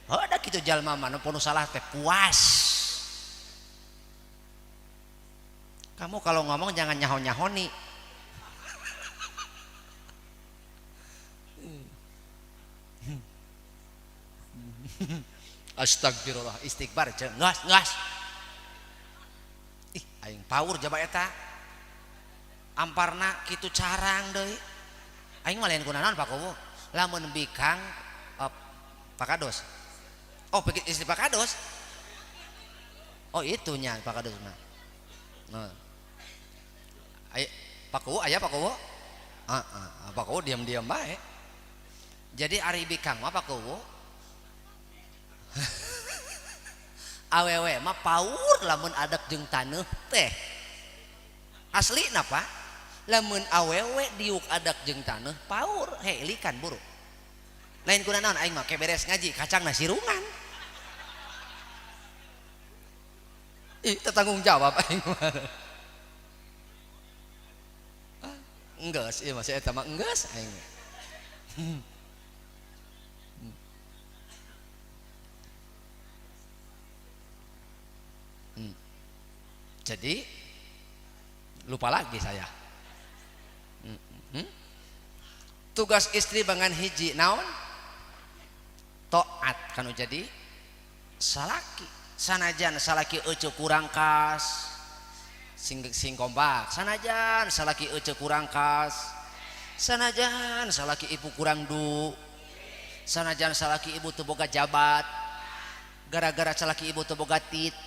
A: Heuh da kitu jalma mah nu salah teh puas. Kamu kalau ngomong jangan nyaho-nyahoni. Astagfirullah, istighfar jeung gas gas. Ih, aing paur jaba eta. Amparna kitu carang deui. Aing mah lain kunaon Pak Kuwu. Lamun bikang Pak Kados. Oh, istri Pak Kados. Oh, itunya Pak Kados mah. Nah. Ay, Pak Kuwu aya Pak Kuwu? Heeh, Pak Kuwu diam-diam bae. Jadi ari bikang mah Pak Kuwu. Awewe mah paur lamun adak jeung taneuh teh. Asli napa? Lamun awewe diuk adak jeung taneuh paur, helikan buru. Lain kuna naon aing mah ke beres ngaji kacangna sirungan. Ih, tanggung jawab aing mah. Enggeus ieu mah si eta mah enggeus aing. Jadi lupa lagi saya. Tugas istri bangan hiji naon? Taat kanu jadi salaki. Sanajan salaki euceu kurang kas sing sing kompak. Sanajan salaki euceu kurang kas. Sanajan salaki ibu kurang du. Sanajan salaki ibu teu boga jabat. Gara-gara salaki ibu teu boga tit.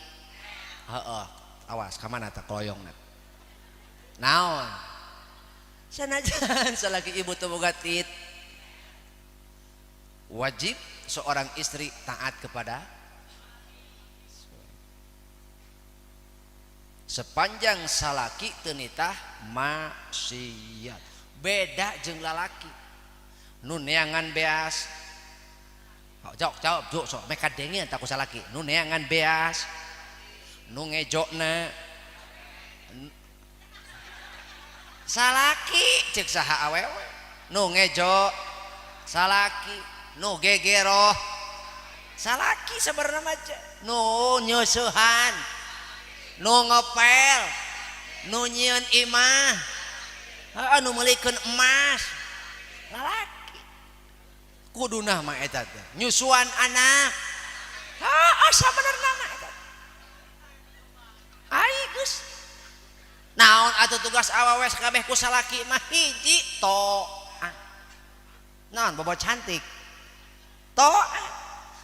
A: Heeh. Awas ka mana tah koyongna. Naon? Sanajan salaki ibu teu boga tit. Wajib seorang istri taat kepada sepanjang salaki teu nitah maksiat. Beda jeung lalaki. Nu neangan beas. Jawab jawab jok sok meka dengin tak ku salaki. Nu neangan beas. Nu ngejokna salaki cek saha awewe nu ngejo salaki nu gegeroh salaki sebenarnya mah nu nyeusehan nu ngepel nu nyieun imah nu meulikeun emas lalaki kuduna mah eta teh nyusuan anak heeh sabenerna mah eta. Ai geus naon atuh tugas awewe kabeh ku salaki mah hiji toat. Naon bobo cantik toat.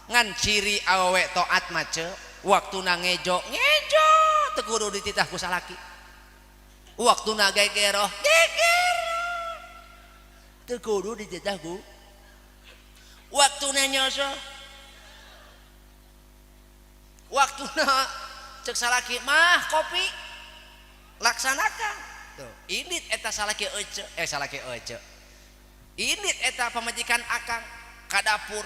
A: Ngan ciri awewe toat mah ce waktuna ngejo ngejo teu kudu dititah ku salaki. Waktuna gegeroh gegeroh teu kudu dititah ku. Waktuna nyoso waktuna cek salaki mah kopi laksanakan. Tuh, ini eta salaki ece, salaki ece. Ini eta pamajikan akang ka dapur.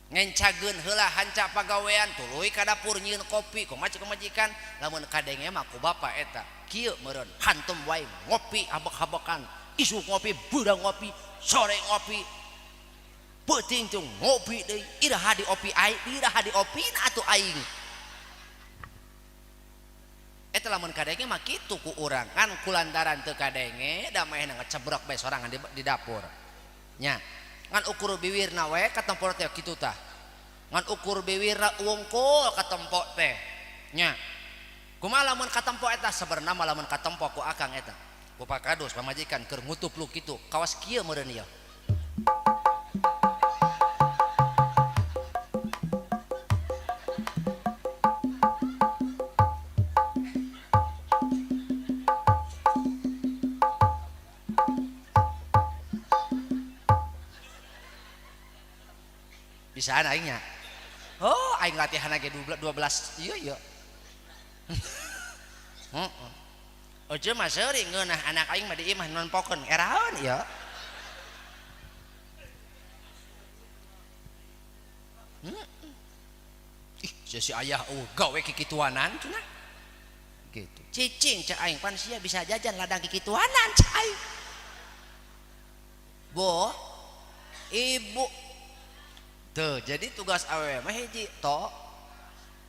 A: Ngencageun heula hanca pagawean tuluy ka dapur nyieun kopi kumaha cek pamajikan lamun kadenge mah ku bapa eta kieu meureun hantem wae ngopi habek-habekan isuk ngopi beurang ngopi sore ngopi peuting teh ngopi deui iraha diopi aing iraha diopina atuh aing. Eta lamun kadenge mah kitu ku urang kan kulantaran teu kadenge da maehna ngecebrok bae sorangan di dapur nya ngan ukur biwirna we katempo teh kitu tah ngan ukur biwirna wungkul katempo teh nya kumaha lamun katempo eta sabenerna mah lamun katempo ku akang eta ku Pak Kadus pamajikan keur ngutup lu kitu kawas kieu meureun ieu. Bisaan aingnya. Oh, aing latihan lagi 12 iya iya. Heeh. Ojo mah seuri ngeunah anak aing mah di imah nonpokeun eraon ieu. Ih, si ayah gawe kikituanan cenah. Gitu. Cicing cek aing pan sia bisa jajan ladang kikituanan cek aing. Boh, ibu. Tuh, jadi tugas awewe mah hiji to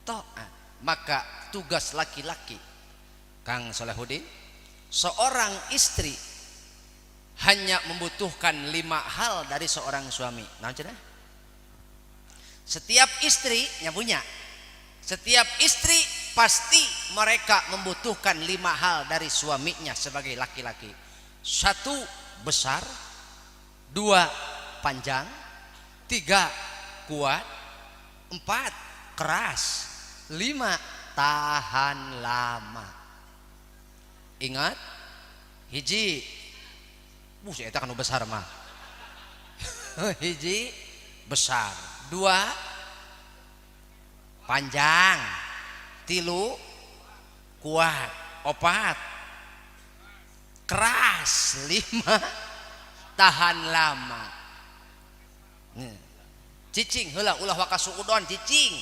A: toat. Maka tugas laki-laki Kang Solehudin, seorang istri hanya membutuhkan 5 hal dari seorang suami. Naon cenah? Setiap istri yang punya, setiap istri pasti mereka membutuhkan 5 hal dari suaminya sebagai laki-laki. 1 besar, 2 panjang, 3 kuat, 4 keras, 5 tahan lama. Ingat, hiji, buset eta kan besar mah. Hiji besar, 2 panjang, 3 kuat, 4 keras, 5 tahan lama. Cicing heula ulah waka suudon cicing.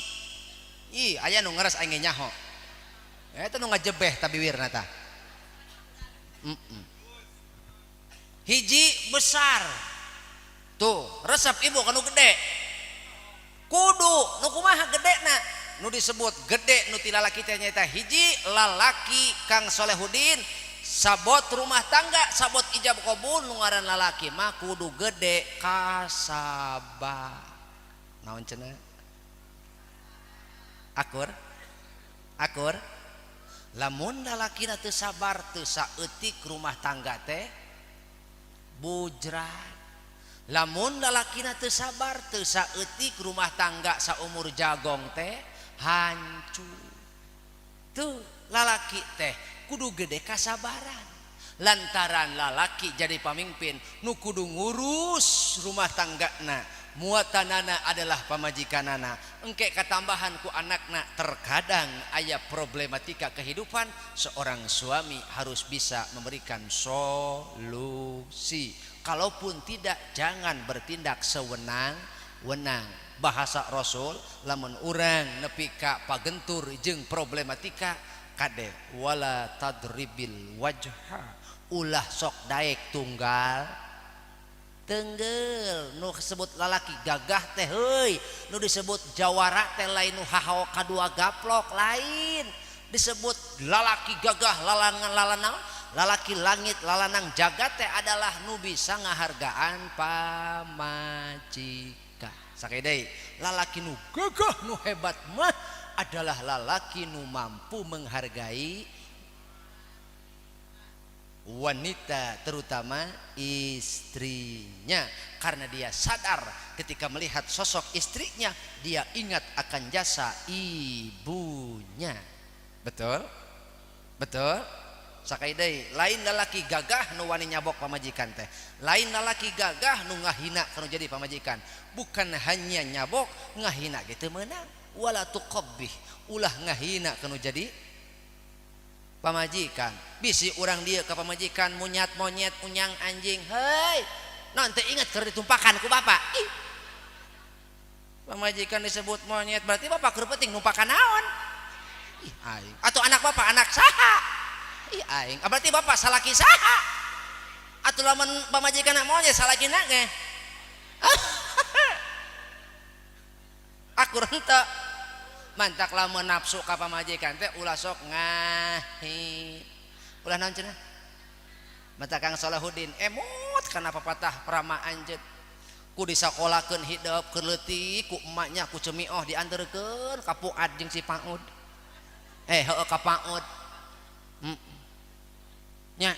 A: Ih, aya nu ngeres aing nyaho. Eta nu ngajebeh ta biwirna tah. Hiji besar. Tuh, resep ibu kanu gede. Kudu nu kumaha gedena? Nu disebut gede nu ti lalaki teh nyaeta hiji lalaki Kang Solehudin sabot rumah tangga, sabot ijab kabul nu ngaran lalaki mah kudu gede kasaba. Naon cenah? Akur? Akur? Lamun lalakina teu sabar teu saeutik rumah tangga teh bujrat. Lamun lalakina teu sabar teu saeutik rumah tangga saumur jagong teh hancur. Tuh lalaki teh kudu gede kasabaran. Lantaran lalaki jadi pamimpin nu kudu ngurus rumah tanggana, muatanana adalah pamajikanana. Engke katambahan ku anakna, terkadang aya problematika kehidupan, seorang suami harus bisa memberikan solusi. Kalaupun tidak, jangan bertindak sewenang-wenang. Bahasa Rasul, lamun urang nepi ka pagentur jeung problematika kade wala tadribil wajha, ulah sok daek tunggal tenggel. Nu disebut lalaki gagah teh heuy, nu disebut jawara teh lain nu hahawa kadua gaplok, lain. Disebut lalaki gagah lalangan lalanang, lalaki langit lalanang jagat teh adalah nu bisa ngahargaan pamajikan. Sakali deui, lalaki nu gagah nu hebat mah adalah lalaki nu mampu menghargai wanita, terutama istrinya, karena dia sadar ketika melihat sosok istrinya, dia ingat akan jasa ibunya. Betul? Betul? Sakali deui, lain lalaki gagah nu wani nyabok pamajikan teh, lain lalaki gagah nu ngahina kanu jadi pamajikan. Bukan hanya nyabok, ngahina ge teu meunang. Wala tuqabbih, ulah ngahina kanu jadi pamajikan. Bisi urang dieu ka pamajikan munyat monyet unyang anjing, hei nanti ingat keur ditumpakan ku bapak. Ih, pamajikan disebut monyet berarti bapak keur penting numpakan naon? Ih aing. Atau anak bapak anak saha? Ih aing. Berarti bapak salaki saha? Atuh lamun pamajikan monyet salakina ge. Akur henteu. Mantak lamun nafsu ka pamajikan teh ulah sok ngahi. Ulah naon cenah? Mata Kang Solehudin emut kana papatah prama anjeun. Ku disakolakeun hidep keur leutik ku emaknya ku cemioh dianterkeun ka Puad jeung si Paud. Heueuh ka Paud. Nya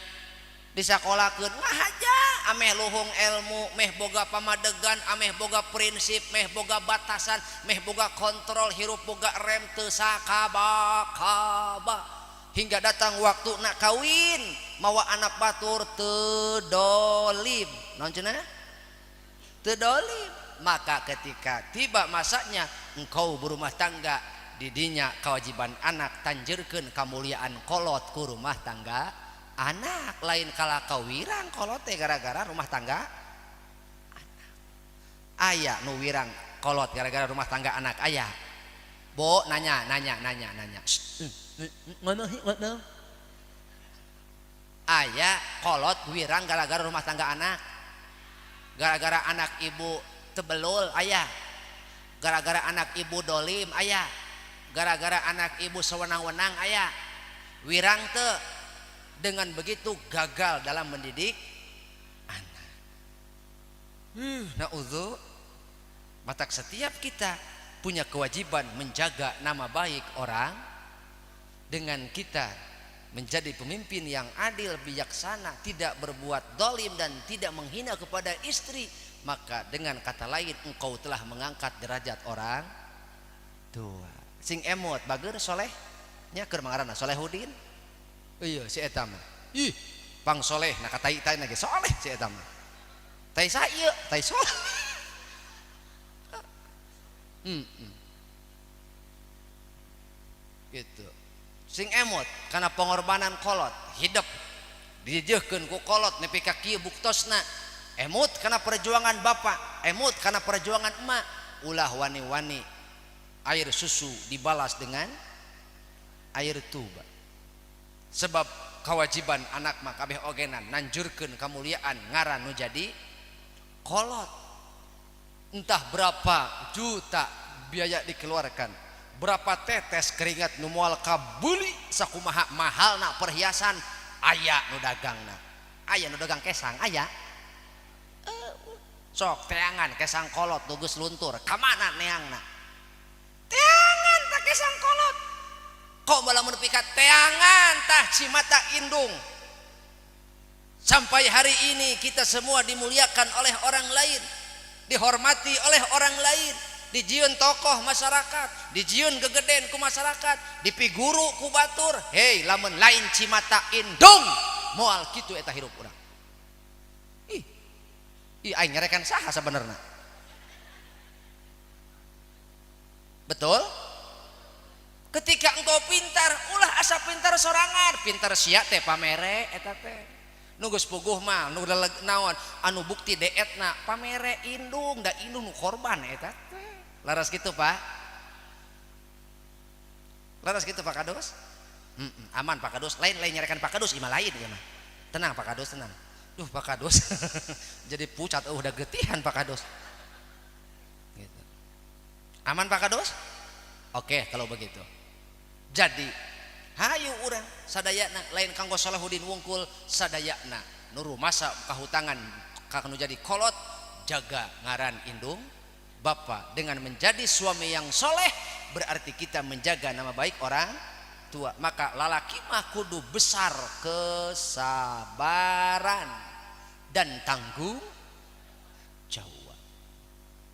A: disakolakeun ngahaja ameh luhung ilmu, meh boga pamadegan, ameh boga prinsip, meh boga batasan, meh boga kontrol, hirup boga rem teu sakaba-kaba. Hingga datang waktu nak kawin, mawa anak batur teu dolim. Naon cenah? Teu dolim. Maka ketika tiba masanya engkau berumah tangga, didinya kewajiban anak tanjerkeun kamuliaan kolot ku rumah tangga anak. Lain kala kawirang kolot teh gara-gara rumah tangga anak. Aya nu wirang kolot gara-gara rumah tangga anak aya. Bo nanya nanya nanya nanya. Ngomong aya kolot wirang gara-gara rumah tangga anak, gara-gara anak ibu tebelul aya, gara-gara anak ibu dolim aya, gara-gara anak ibu sewenang-wenang aya. Wirang teu. Dengan begitu gagal dalam mendidik anak. Naudzu. Matak setiap kita punya kewajiban menjaga nama baik orang dengan kita menjadi pemimpin yang adil, bijaksana, tidak berbuat dolim dan tidak menghina kepada istri. Maka dengan kata lain engkau telah mengangkat derajat orang tua. Sing emot bager soleh nya keur mangaranna Solehudin. Iya si eta mah. Ih, pang soleh nah kata tai lagi soleh si eta mah. Tai sa ieu, tai soleh. Gitu. Sing emot karena pengorbanan kolot hidup dijejehkeun ku kolot nepi ka kieu buktosna. Emot karena perjuangan bapak, emot karena perjuangan emak. Ulah wani-wani air susu dibalas dengan air tuba. Sebab kewajiban anak mah kabeh ogenan nanjurkeun kamuliaan ngaran nu jadi kolot. Entah berapa juta biaya dikeluarkan, berapa tetes keringat nu moal kabeuli, sakumaha mahalna perhiasan aya nu dagangna, aya nu dagang kesang aya. Sok teangan kesang kolot nu geus luntur ka mana neangna? Teangan tah kesang kolot. Kok malah nepi ka teangan tah cimata indung. Sampai hari ini kita semua dimuliakan oleh orang lain, dihormati oleh orang lain, dijieun tokoh masyarakat, dijieun gegeden ku masyarakat, dipiguru ku batur. Hei, lamun lain cimata indung moal kitu eta hirup urang. Ih, ih aing nyarekan saha sabenerna? Betul? Ketika engkau pintar, ulah asa pintar sorangan, pintar sia teh pamere eta teh. Nu geus puguh mah nu naon anu bukti deetna pamere indung, da indung nu korban eta teh. Laras kitu Pak? Laras kitu Pak Kadus? Aman Pak Kadus, lain-lain nyarekan Pak Kadus imah lain ieu mah. Tenang Pak Kadus, tenang. Duh Pak Kadus. Jadi pucat udah getihan Pak Kadus. Gitu. Aman Pak Kadus? Oke kalau begitu. Jadi hayu urang sadayana lain kanggo Solehudin wungkul, sadayana nuru masa kahutangan ka nu jadi kolot, jaga ngaran indung bapak. Dengan menjadi suami yang soleh berarti kita menjaga nama baik orang tua. Maka lalaki mah kudu besar kesabaran dan tanggung jawab.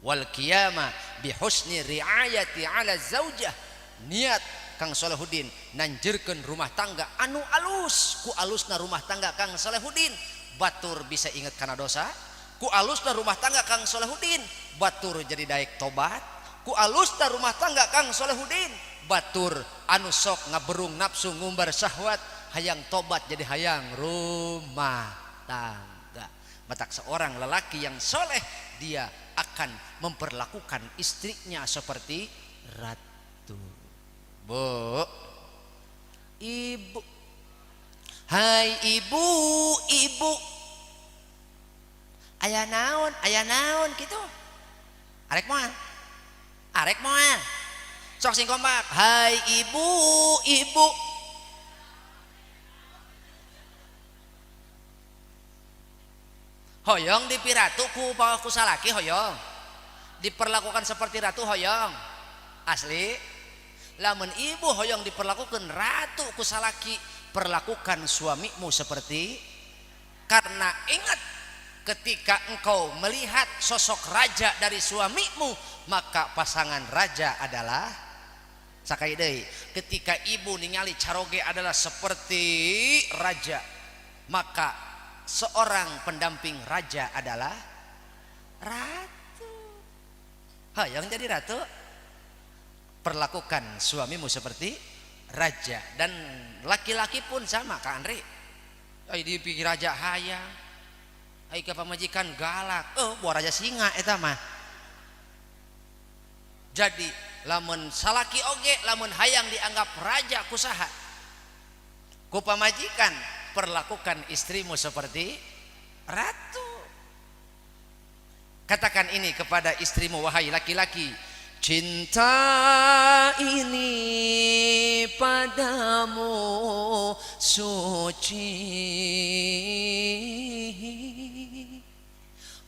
A: Wal qiyamah bi husni riayati ala zaujah. Niat Kang Solehudin nanjurkeun rumah tangga anu alus, ku alusna rumah tangga Kang Solehudin batur bisa inget kana dosa, ku alusna rumah tangga Kang Solehudin batur jadi daek tobat, ku alusna rumah tangga Kang Solehudin batur anu sok ngaberung nafsu ngumbar syahwat hayang tobat jadi hayang rumah tangga. Matak seorang lelaki yang soleh dia akan memperlakukan istrinya seperti ratu. Bu, ibu, hai ibu, ibu, ayah naon gitu. Arek moal, sok sing kompak. Hai ibu, ibu. Hoyong dipiratu ku ku salaki hoyong, diperlakukan seperti ratu hoyong. Asli. Lamun ibu hoyong diperlakukan ratu ku salaki, perlakukan suamimu seperti, karena ingat ketika engkau melihat sosok raja dari suamimu, maka pasangan raja adalah sakai deui. Ketika ibu ningali caroge adalah seperti raja, maka seorang pendamping raja adalah ratu. Hayang jadi ratu, perlakukan suamimu seperti raja. Dan laki-laki pun sama Kak Andri. Ai dipikir raja hayang, ai ka pamajikan galak, oh buah raja singa eta mah. Jadi lamun salaki oge lamun hayang dianggap raja kusaha ku pamajikan, perlakukan istrimu seperti ratu. Katakan ini kepada istrimu, wahai laki-laki, cinta ini padamu suci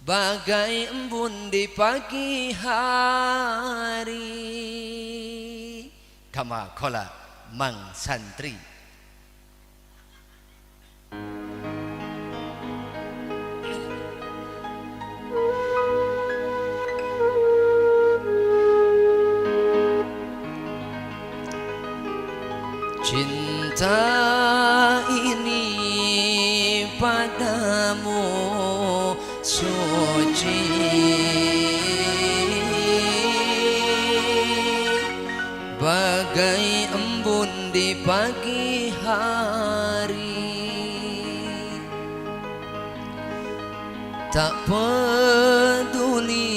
A: bagai embun di pagi hari. Kama kola mang santri. Cinta ini padamu suci bagai embun di pagi hari. Tak peduli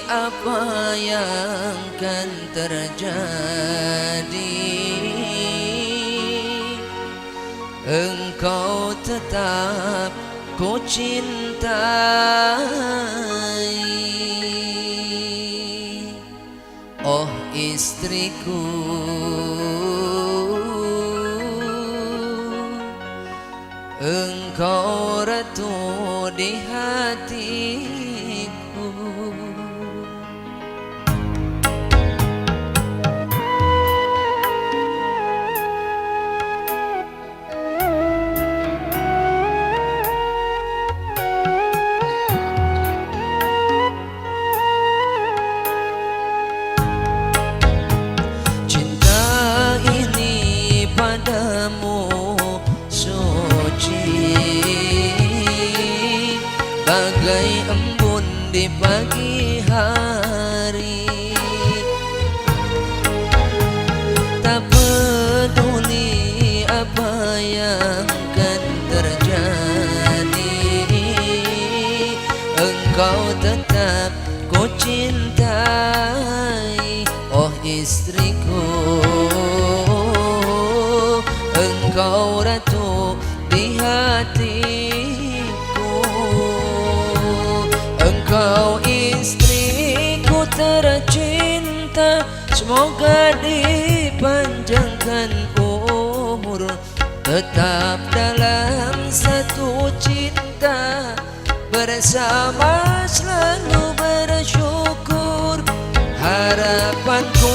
A: apa yang akan terjadi, engkau tetap ku cintai. Oh istriku, engkau ratu di hatiku. Bagai embun di pagi hari. Tak peduli apa yang akan terjadi, engkau tetap ku cintai. Oh istriku, engkau ratu di hatiku. Engkau istriku tercinta, semoga dipanjangkan umur, tetap dalam satu cinta, bersama selalu bersyukur. Harapanku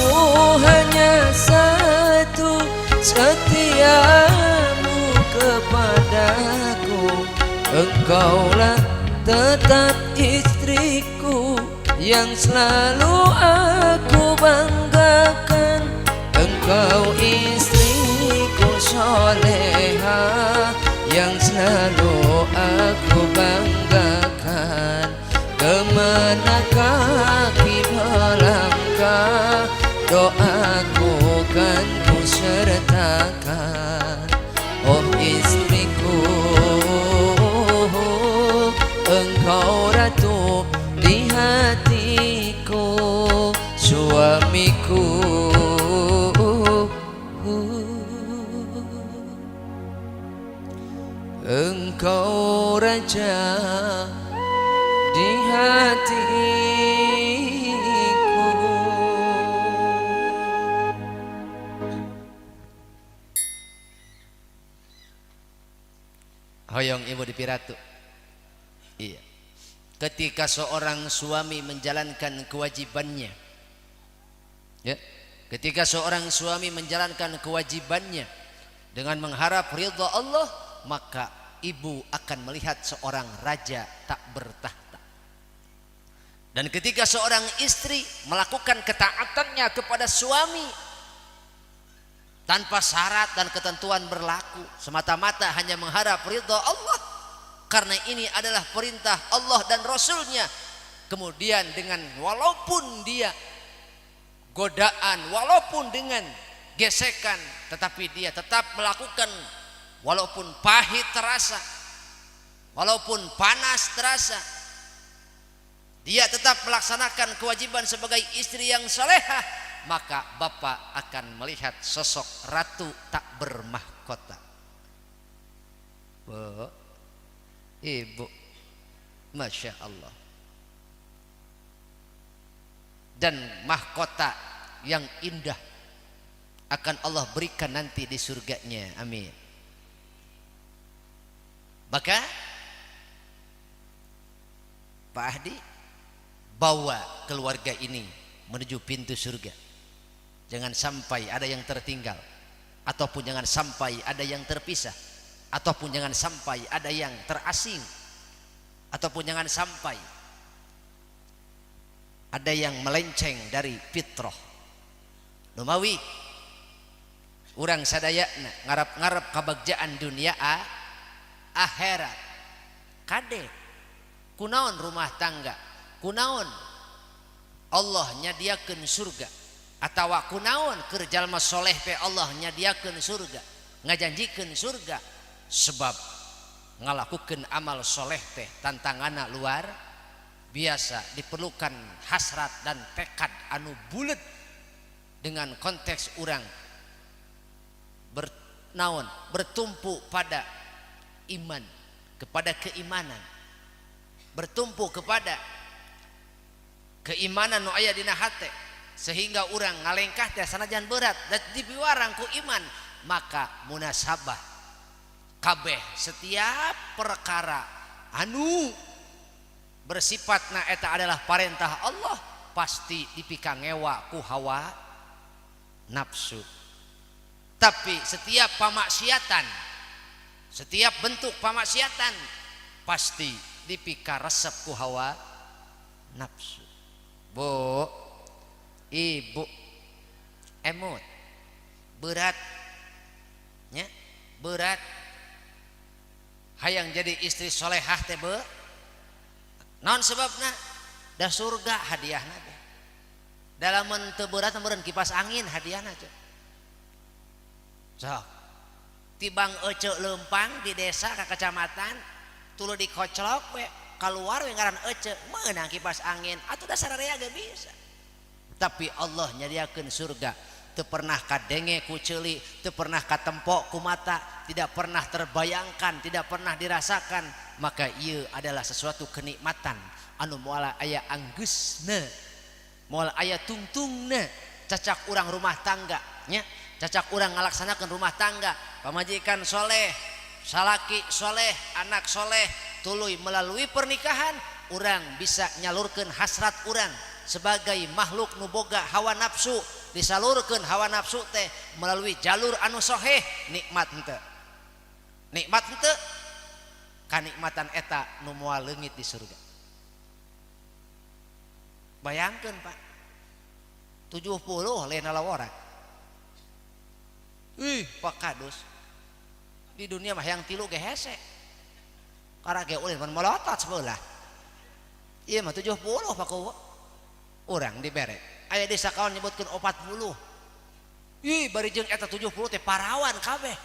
A: hanya satu, setiamu kepadaku. Engkaulah tetap istriku yang selalu aku banggakan. Engkau istriku soleha yang selalu aku banggakan. Kemana kaki melangkah, doaku kan ku sertakan. Oh istriku, engkau ratu di hatiku, suamiku. Engkau raja di hatiku. Hoyong ibu dipiratu. Iya. Ketika seorang suami menjalankan kewajibannya, ya, ketika seorang suami menjalankan kewajibannya dengan mengharap ridha Allah, maka ibu akan melihat seorang raja tak bertahta. Dan ketika seorang istri melakukan ketaatannya kepada suami tanpa syarat dan ketentuan berlaku, semata-mata hanya mengharap ridha Allah, karena ini adalah perintah Allah dan Rasulnya, Kemudian dengan walaupun dia godaan, walaupun dengan gesekan, tetapi dia tetap melakukan walaupun pahit terasa, walaupun panas terasa, dia tetap melaksanakan kewajiban sebagai istri yang solehah, maka bapak akan melihat sosok ratu tak bermahkota. Bu, ibu, masya Allah. Dan mahkota yang indah akan Allah berikan nanti di surganya. Amin. Maka Pak Ahdi bawa keluarga ini menuju pintu surga. Jangan sampai ada yang tertinggal ataupun jangan sampai ada yang terpisah ataupun jangan sampai ada yang terasing ataupun jangan sampai ada yang melenceng dari fitrah. Numawi urang sadayana ngarap-ngarap kabagjaan dunia akhirat. Kade, kunaon rumah tangga, kunaon Allah nyadiakeun surga, atawa kunaon keur jalma soleh teh Allah nyadiakeun surga, ngajanjikeun surga? Sebab ngalakukeun amal soleh teh tantanganna luar biasa, diperlukan hasrat dan tekad anu bulet dengan konteks urang bernaon, bertumpu pada iman, kepada keimanan, bertumpu kepada keimanan nu aya dina hate, sehingga urang ngalengkah teh sanajan berat dan dipiwarang ku iman. Maka munasabah kabeh setiap perkara anu bersifat na eta adalah parentah Allah pasti dipikangewa ku hawa nafsu. Tapi setiap pamaksiatan, setiap bentuk pamaksiatan pasti dipikaresep ku hawa nafsu. Bu, ibu, emut, berat nya, berat hayang jadi istri solehah teh. Be, naon sebabna? Da surga hadiahna teh. Dalam teu berat meureun kipas angin hadiahna. Cek sok tibang ece lempang di desa ke kecamatan, tuluy dikoclok we keluar we ngaran ece, meunang kipas angin atau dasar rea ge bisa. Tapi Allah nyadiakeun surga, teu pernah kadenge ku ceuli, teu pernah katempok ku mata, tidak pernah terbayangkan, tidak pernah dirasakan. Maka ieu adalah sesuatu kenikmatan anu moal aya anggeusna, moal aya tungtungna. Cacak urang rumah tangga nya, cacak urang ngalaksanakeun rumah tangga, pamajikan soleh, salaki soleh, anak soleh, tuluy melalui pernikahan urang bisa nyalurkan hasrat urang sebagai makhluk nu boga hawa nafsu. Disalurkan hawa nafsu teh melalui jalur anu soheh, nikmat henteu? Nikmat henteu? Kanikmatan eta nu moal leungit di surga. Bayangkan, Pak, 70 lain lawara. Ih, Pak Kadus, di dunia mah yang tilu ge hese, karena ge ulin mun melotot sebelah. Iya mah 70, Pak Kuwu, urang dibere. Aya desa kawan nyebutkeun 40. Ih, bari jeung eta 70 teh parawan kabeh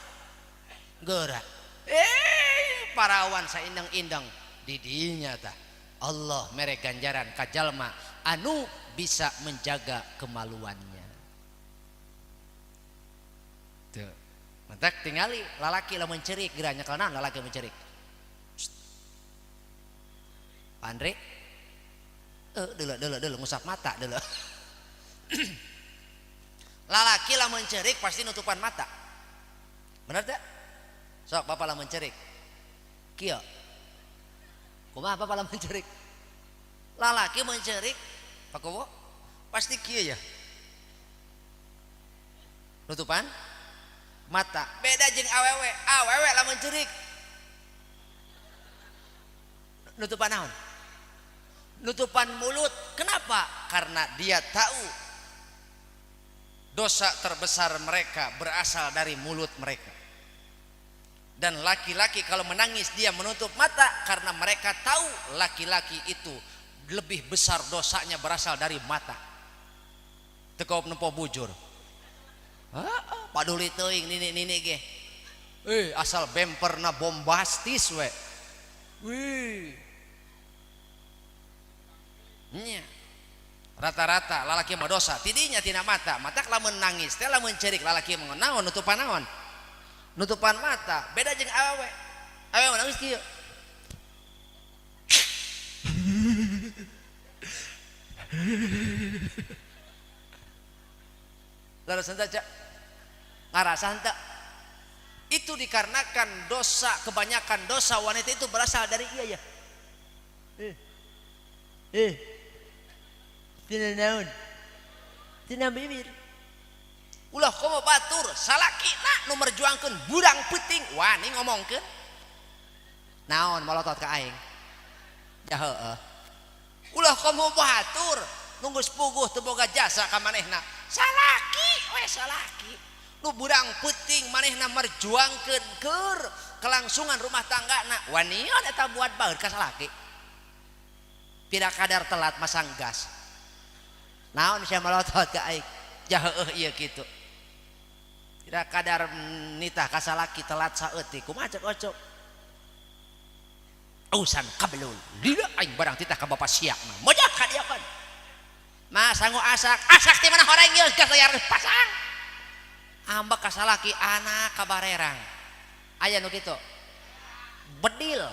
A: geura, eh, parawan saindang-indang di dinya. Tah, Allah mere ganjaran ka jalma anu bisa menjaga kemaluannya. Tuh, mantak tingali lalaki lamun cerik geura nyekel naon? Lalaki mun cerik. Pak Andre, eh, deuleu deuleu deuleu, ngusap mata deuleu. Lalaki lamun cerik pasti nutupan mata, bener tak? Sok bapak lamun cerik kieu kumaha? Bapak lamun cerik, lalaki mun cerik, Pak Kowo, pasti kieu ya, nutupan mata. Beda jeung awewe. Awewe lamun cerik nutupan naon? Nutupan mulut. Kenapa? Karena dia tahu dosa terbesar mereka berasal dari mulut mereka. Dan laki-laki kalau menangis dia menutup mata karena mereka tahu laki-laki itu Lebih besar dosanya berasal dari mata. Teu kaop nempo bujur. Heeh, paduli teuing nini-nini ge. Asal bemperna bombastis we. Wih. Nya. Rata-rata lalaki mah dosa tidinya tina mata. Mata lamun nangis teh lamun ceurik lalaki mah naon nutupan naon? Nutupan mata. Beda jeung awewe. Awewe mah nangis kieu. Lalu henteu cak ngarasa henteu. Itu dikarenakan dosa, kebanyakan dosa wanita itu berasal dari iya ya. Tina naon? Tina bibir. Ulah komo batur salakina nu merjuangkeun burang peuting wani ngomongkeun. Naon molotot ka aing? Ya heueuh. Ulah komo batur nu geus puguh teu boga jasa ka manehna. Salaki we salaki. Nu burang peuting manehna merjuangkeun keur kelangsungan rumah tanggana. Wanian eta buat baeur ka salaki. Pira kadar telat masang gas. Naon sia malotot ka aing? Ja heueuh ieu kitu. Pira kadar nitah ka salaki telat saeutik kumaha cek Oco? Urusan kablul. Lila aing barang titah ka bapak sia mah. Mojah ka dia kan. Mah sangu asak, asak ti mana horeng ieu gas layar pasang. Ambek ka salaki anak kabarerang. Aya nu kitu. Bedil.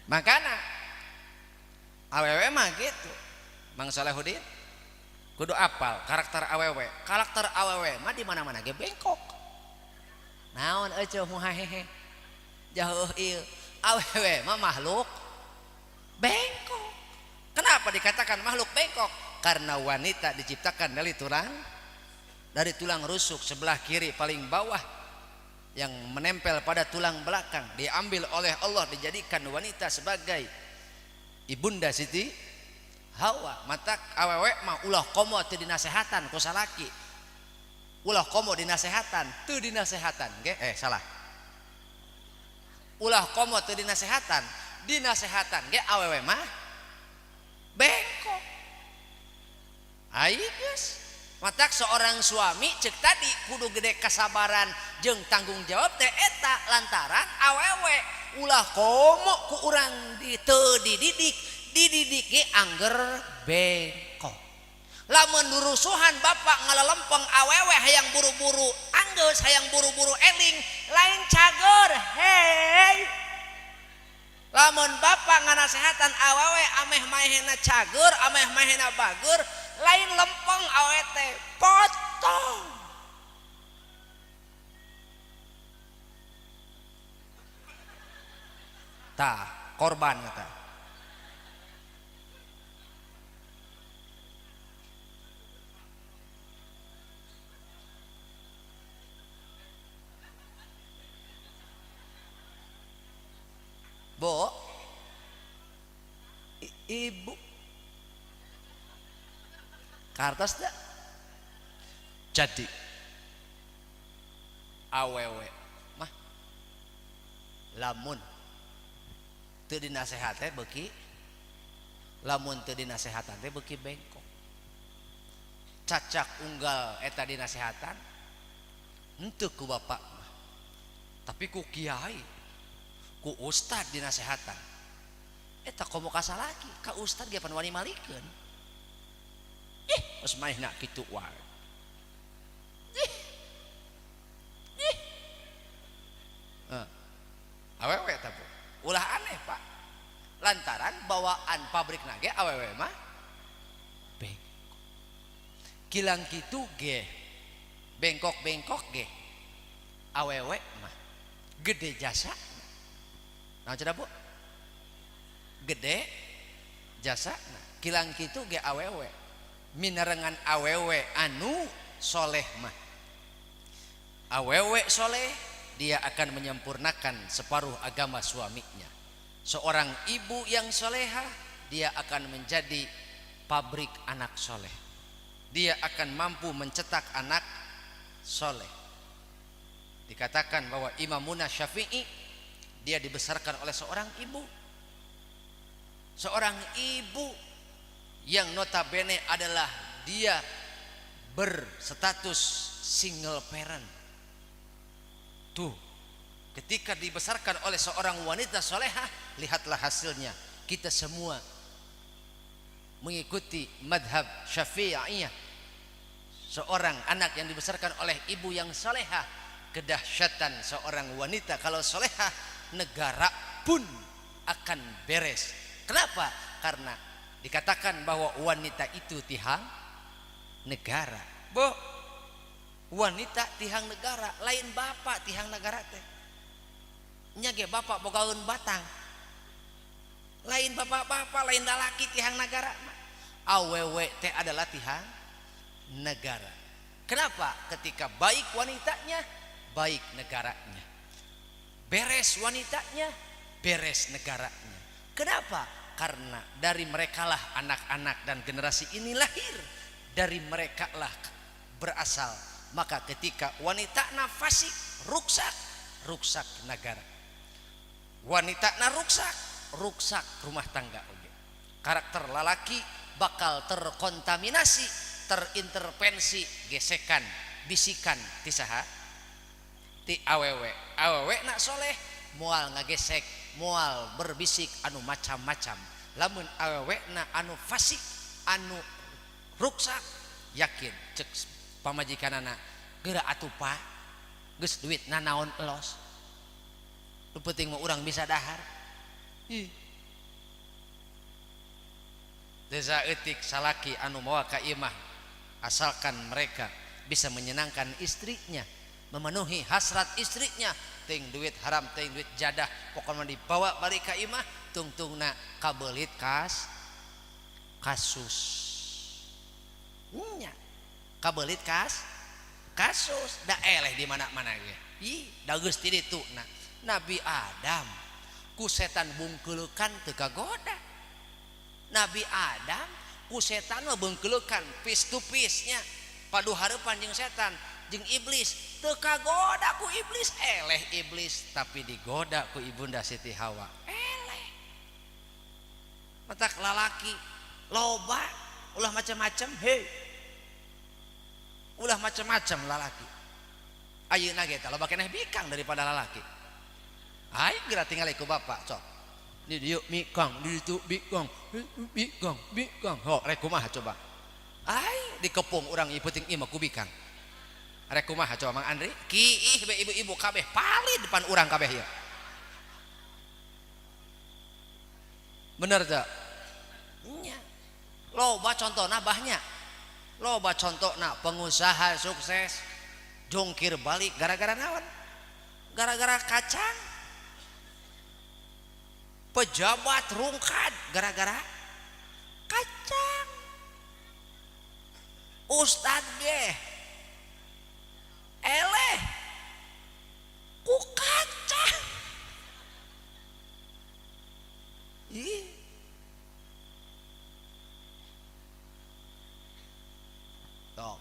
A: Makana awewe mah gitu. Mang Solehudin kudu apal karakter awewe. Karakter awewe mah di mana-mana ge bengkok. Naon eueuh muhahehe. Jauh ieu. Awewe mah makhluk bengkok. Kenapa dikatakan makhluk bengkok? Karena wanita diciptakan dari tulang rusuk sebelah kiri paling bawah yang menempel pada tulang belakang, diambil oleh Allah dijadikan wanita sebagai ibunda Siti Hawa. Mata awewe mah ulah komo teu dinasehatan ku salaki. Ulah komo dinasehatan, teu dinasehatan ge salah. Ulah komo teu dinasehatan, dinasehatan ge awewe mah bengkok. Ai geus. Matak seorang suami cek tadi kudu gede kesabaran jeung tanggung jawab teh eta lantaran awewe ulah komo ku urang teu dididik, dididik ge angger bengkok. Lamun durusuhan bapak ngalelempeng awewe hayang buru-buru anggeus hayang buru-buru eling lain cager hei. Lamun bapak nganasehatan awewe ameh maehna cager ameh maehna bager lain lempeng awewe teh potong. Tah korban eta. Bo, ibu, kartos dah. Jadi awewe mah lamun teu dinasehat teh beuki, lamun teu dinasehatan teh beuki bengkok. Cacak unggal eta dinasehatan henteu ku bapak mah, tapi ku kiai, ku ustad dinasehatan. Eta komo ka salaki, ka ustad ge pan wani malikeun. Ih, geus manehna kitu wae. Ih. Ih. Awewe eta Bu. Ulah aneh, Pak. Lantaran bawaan pabrik nage awewe mah bengkok. Kilang kitu ge bengkok-bengkok ge awewe mah gede jasa. Nah, cenah Bu? Gede jasa. Nah, kilang kitu ge awewe minarengan awewe anu soleh mah. Awewe soleh dia akan menyempurnakan separuh agama suaminya. Seorang ibu yang soleha dia akan menjadi pabrik anak soleh. Dia akan mampu mencetak anak soleh. Dikatakan bahwa Imamuna Syafi'i Dia dibesarkan oleh seorang ibu. Seorang ibu yang notabene adalah dia berstatus single parent. Tuh, ketika dibesarkan oleh seorang wanita solehah, lihatlah hasilnya. Kita semua mengikuti madhab Syafi'iyah. Seorang anak yang dibesarkan oleh ibu yang solehah, kedahsyatan seorang wanita kalau solehah, negara pun akan beres. Kenapa? Karena dikatakan bahwa wanita itu tihang negara. Bo, wanita tihang negara, lain bapak tihang negara teh. Nya ge bapak bogaeun batang. Lain bapak-bapak, lain lalaki tihang negara. Awewe teh adalah tihang negara. Kenapa? Ketika baik wanitanya, baik negaranya. Beres wanitanya, beres negaranya. Kenapa? Karena dari merekalah anak-anak dan generasi ini lahir. Dari merekalah berasal. Maka ketika wanita na fasik, ruksak, ruksak negara. Wanita na ruksak, ruksak rumah tangga. Karakter lalaki bakal terkontaminasi, terintervensi, gesekan, bisikan ti saha? Ti awewe. Awewe nak soleh, moal ngagesek, moal berbisik anu macam-macam. Lamun awewe na anu fasik, anu ruksak, yakin cek pamajikanana geura atuh Pak, geus duit nanaon elos. Nu penting mah urang bisa dahar. Ih. Desa etik salaki anu mawa ka imah, asalkan mereka bisa menyenangkan istrinya, memenuhi hasrat istrinya, ting duit haram, ting duit jadah, pokoknya dibawa balik ka imah, tungtungna kabelit kasus. Nya, kabelit kasus, da eleh di mana-mana ge. Ih, da geus ti ditu na. Nabi Adam ku setan bungkeuleukan teu kagoda. Nabi Adam ku setan mah bungkeuleukan face to face nya. Padu hareupan jeung setan, jeung iblis, teu kagoda ku iblis, eleh iblis, tapi digoda ku ibunda Siti Hawa. Eleh. Matak lalaki loba ulah macam-macam, hei. Ulah macam-macam lalaki. Ayeuna ge teh loba keneh bikang daripada lalaki. Aing geura tingali ku bapak sok. Di dieu mikang, di ditu bikang, bikang, bikang. Ho, rek kumaha coba? Ai dikepung urang ieu peuting ieu mah ku bikang. Rek kumaha coba Mang Andri? Kiih be ibu-ibu kabeh palid depan urang kabeh ieu. Bener teu? Nya. Loba contona bahnya. Loba contona pengusaha sukses jongkir balik gara-gara naon? Gara-gara kacang. Pejabat rungkad gara-gara kacang. Ustad ge eleh ku kacang. Ih. Tuh.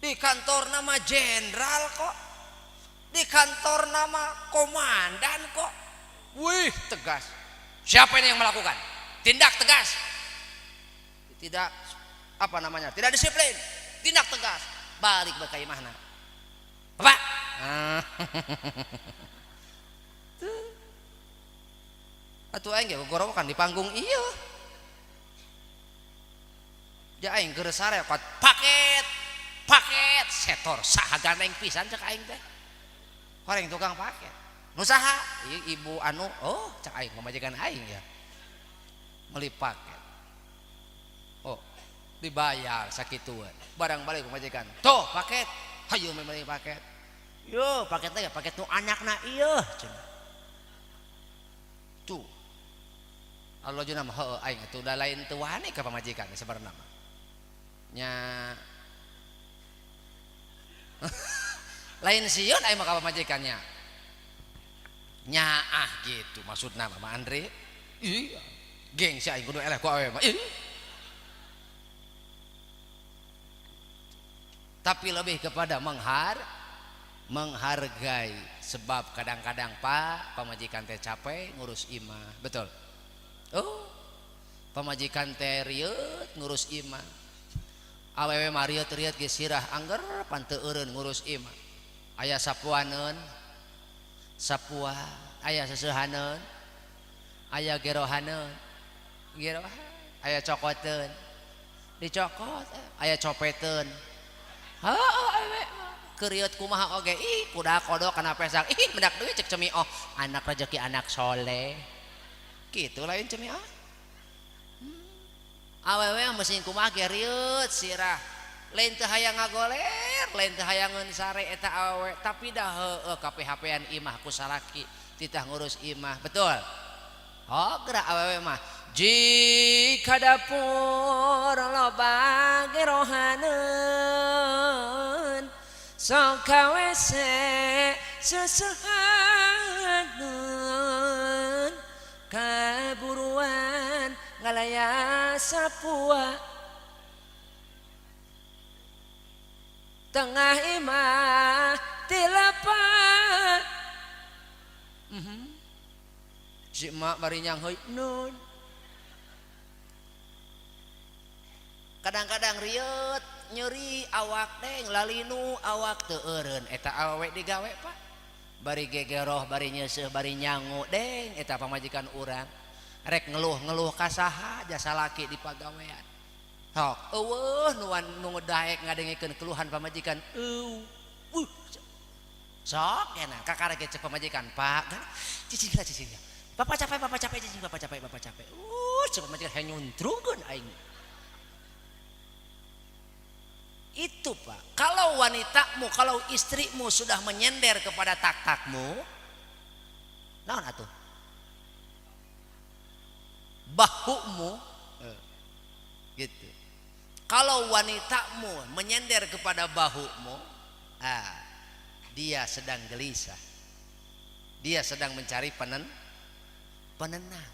A: Di kantor nama jenderal kok, di kantor nama komandan kok. Wih, tegas. Siapa ini yang melakukan? Tindak tegas. Tidak apa namanya? Tidak disiplin. Tindak tegas. Balik ke imahna. Bapak. Tuh. Atuh aing ge gogorowokan di panggung ieu. Ja aing keur sare paket paket setor saha gandeng pisan cek aing teh. Horeng tukang paket. Nu saha? Ieu ibu anu, oh cek aing pamajikan aing ya. Meuli paket. Oh, dibayar sakituan. Barang balik pamajikan. Tuh paket. Hayu meuli paket. Yo, paket teh paket nu anakna ieu cenah. Tuh. Allah jeung mah heueuh aing atuh da lain teu wani ka pamajikan sabarna mah. Nya lain sieun aing mah ka pamajikannya. Nyaah gitu maksudna mah Andre. Iya. Geng si aing kudu eleh ku awewe mah. Ih. Tapi lebih kepada Menghargai, sebab kadang-kadang Pak, pamajikan teh capek ngurus imah, betul? Oh, pamajikan teh rieut ngurus imah, awewe mah rieut-rieut ge sirah angger pan teu eureun ngurus imah. Aya sapuaneun, sapua, aya seseuhaneun, aya gerohaneun, gerohan, aya cokoteun, dicokot, aya copeteun. Heuh, awewe keurieu kumaha oge, ih kuda kodok kana pesak, ih mendak duit cek cemi, oh anak rezeki anak soleh gitu lain cemi ah. Awewe mesin kumaha ge rieut sirah, lain teu hayang ngagoler, lain teu hayang ngeun sare eta awewe, tapi dah heueuh ka PHP-an imah ku salaki titah ngurus imah, betul? Oh gerak awewe mah jika dapur loba gerohaneun, sok ka WC seseuhaneun, kaburuan ngalaya sapua tengah imah tilapa. Si emak bari nyangheui nun. Kadang-kadang rieut nyeri awak deng lalinu awak teu eureun eta awewe digawe Pak, bari gegeroh bari nyeuseuh bari nyangu deng eta pamajikan urang rek ngeluh-ngeluh ka saha jasa laki di pagawean. Sok eueuh nu daek ngadengekeun keluhan pamajikan, eueuh sok enak kakarek cek pamajikan, Pak cicing lah cicing, bapak capek, bapak capek, cicing, bapak capek, bapak capek. Cek pamajikan hayang nyuntrungkeun aing. Itu Pak, kalau wanitamu, kalau istrimu sudah menyender kepada tak-takmu, naon atuh? Bahumu, gitu. Kalau wanitamu menyender kepada bahumu, dia sedang gelisah, dia sedang mencari penenang.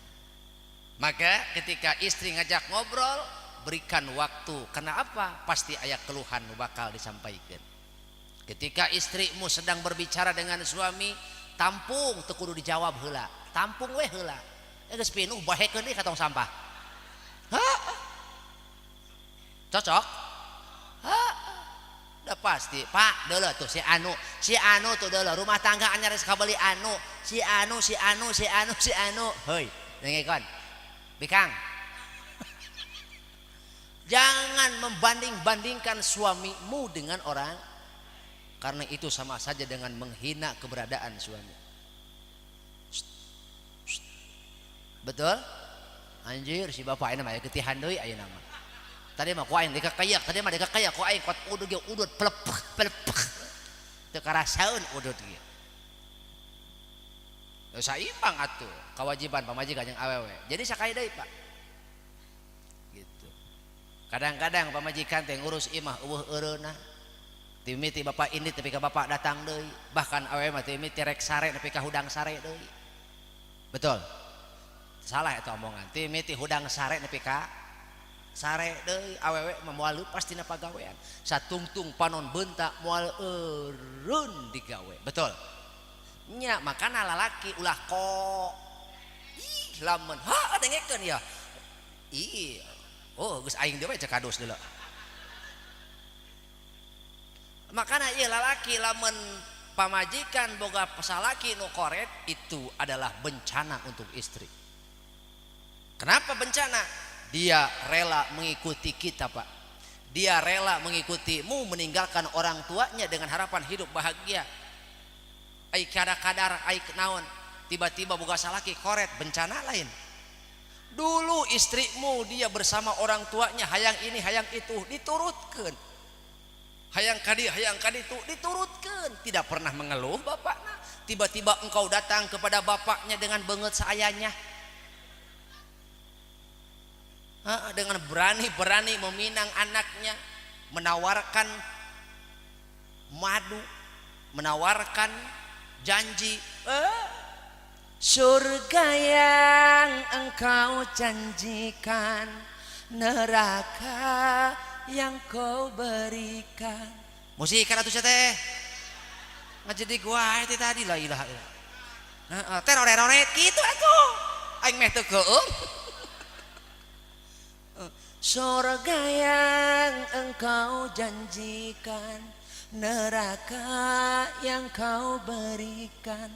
A: Maka ketika istri ngajak ngobrol, berikan waktu. Kenapa? Pasti aya keluhan nu bakal disampaikan. Ketika istrimu sedang berbicara dengan suami, tampung teu kudu dijawab heula, tampung we heula. Geus pinuh bahekeun deui ka tong sampah. Hah? Cocok? Hah? Udah pasti, Pak, deuleu tuh si anu tuh deuleu rumah tangga anyar geus kabeli anu, si anu, si anu, si anu, si anu. Heuy, dengekeun. Bikang. Jangan membanding-bandingkan suamimu dengan orang, karena itu sama saja dengan menghina keberadaan suami. Betul? Anjir si bapak ini mah getihan deui ayeuna mah. Tadi mah ku aing dikakayak, tadi mah dikakayak ku aing kuat udud ge udud pelepek pelepek. Teu karasaeun udud ge. Saimbang atuh kewajiban pamajikan jeung awewe. Jadi sakali deui Pak. Gitu. Kadang-kadang pamajikan teh ngurus imah eueuh eureunna. Timiti bapak ini tapi ka bapak datang deui. Bahkan awewe mah timiti rek sare nepi ka hudang sare deui. Betul? Salah eta omongan. Timiti hudang sare nepi ka sare deui, awewe mah moal leupas tina pagawean. Satungtung panon beunta moal eureun digawe. Betul? Nya makana lalaki ulah ko ih lamun ha dengekeun ya. Ih, oh geus aing deui we cek kadus deuleu. Makana ieu lalaki lamun pamajikan boga salaki nu koret itu adalah bencana untuk istri. Kenapa bencana? Dia rela mengikuti kita, Pak. Dia rela mengikutimu, meninggalkan orang tuanya dengan harapan hidup bahagia. Ai kadar-kadar ai naon, tiba-tiba boga salaki koret, bencana lain. Dulu istrimu dia bersama orang tuanya hayang ini hayang itu diturutkan, hayang kadi hayang kadi itu diturutkan, tidak pernah mengeluh bapaknya. Tiba-tiba engkau datang kepada bapaknya dengan banget sayanya, dengan berani-berani meminang anaknya, menawarkan madu, menawarkan janji, surga yang engkau janjikan, neraka yang kau berikan. Musik kan atuh teh. Ngajedig wae teh tadi la ilaha illallah. Heeh, teroret-roret kitu atuh. Aing meh teu keueung. Surga yang engkau janjikan, neraka yang kau berikan,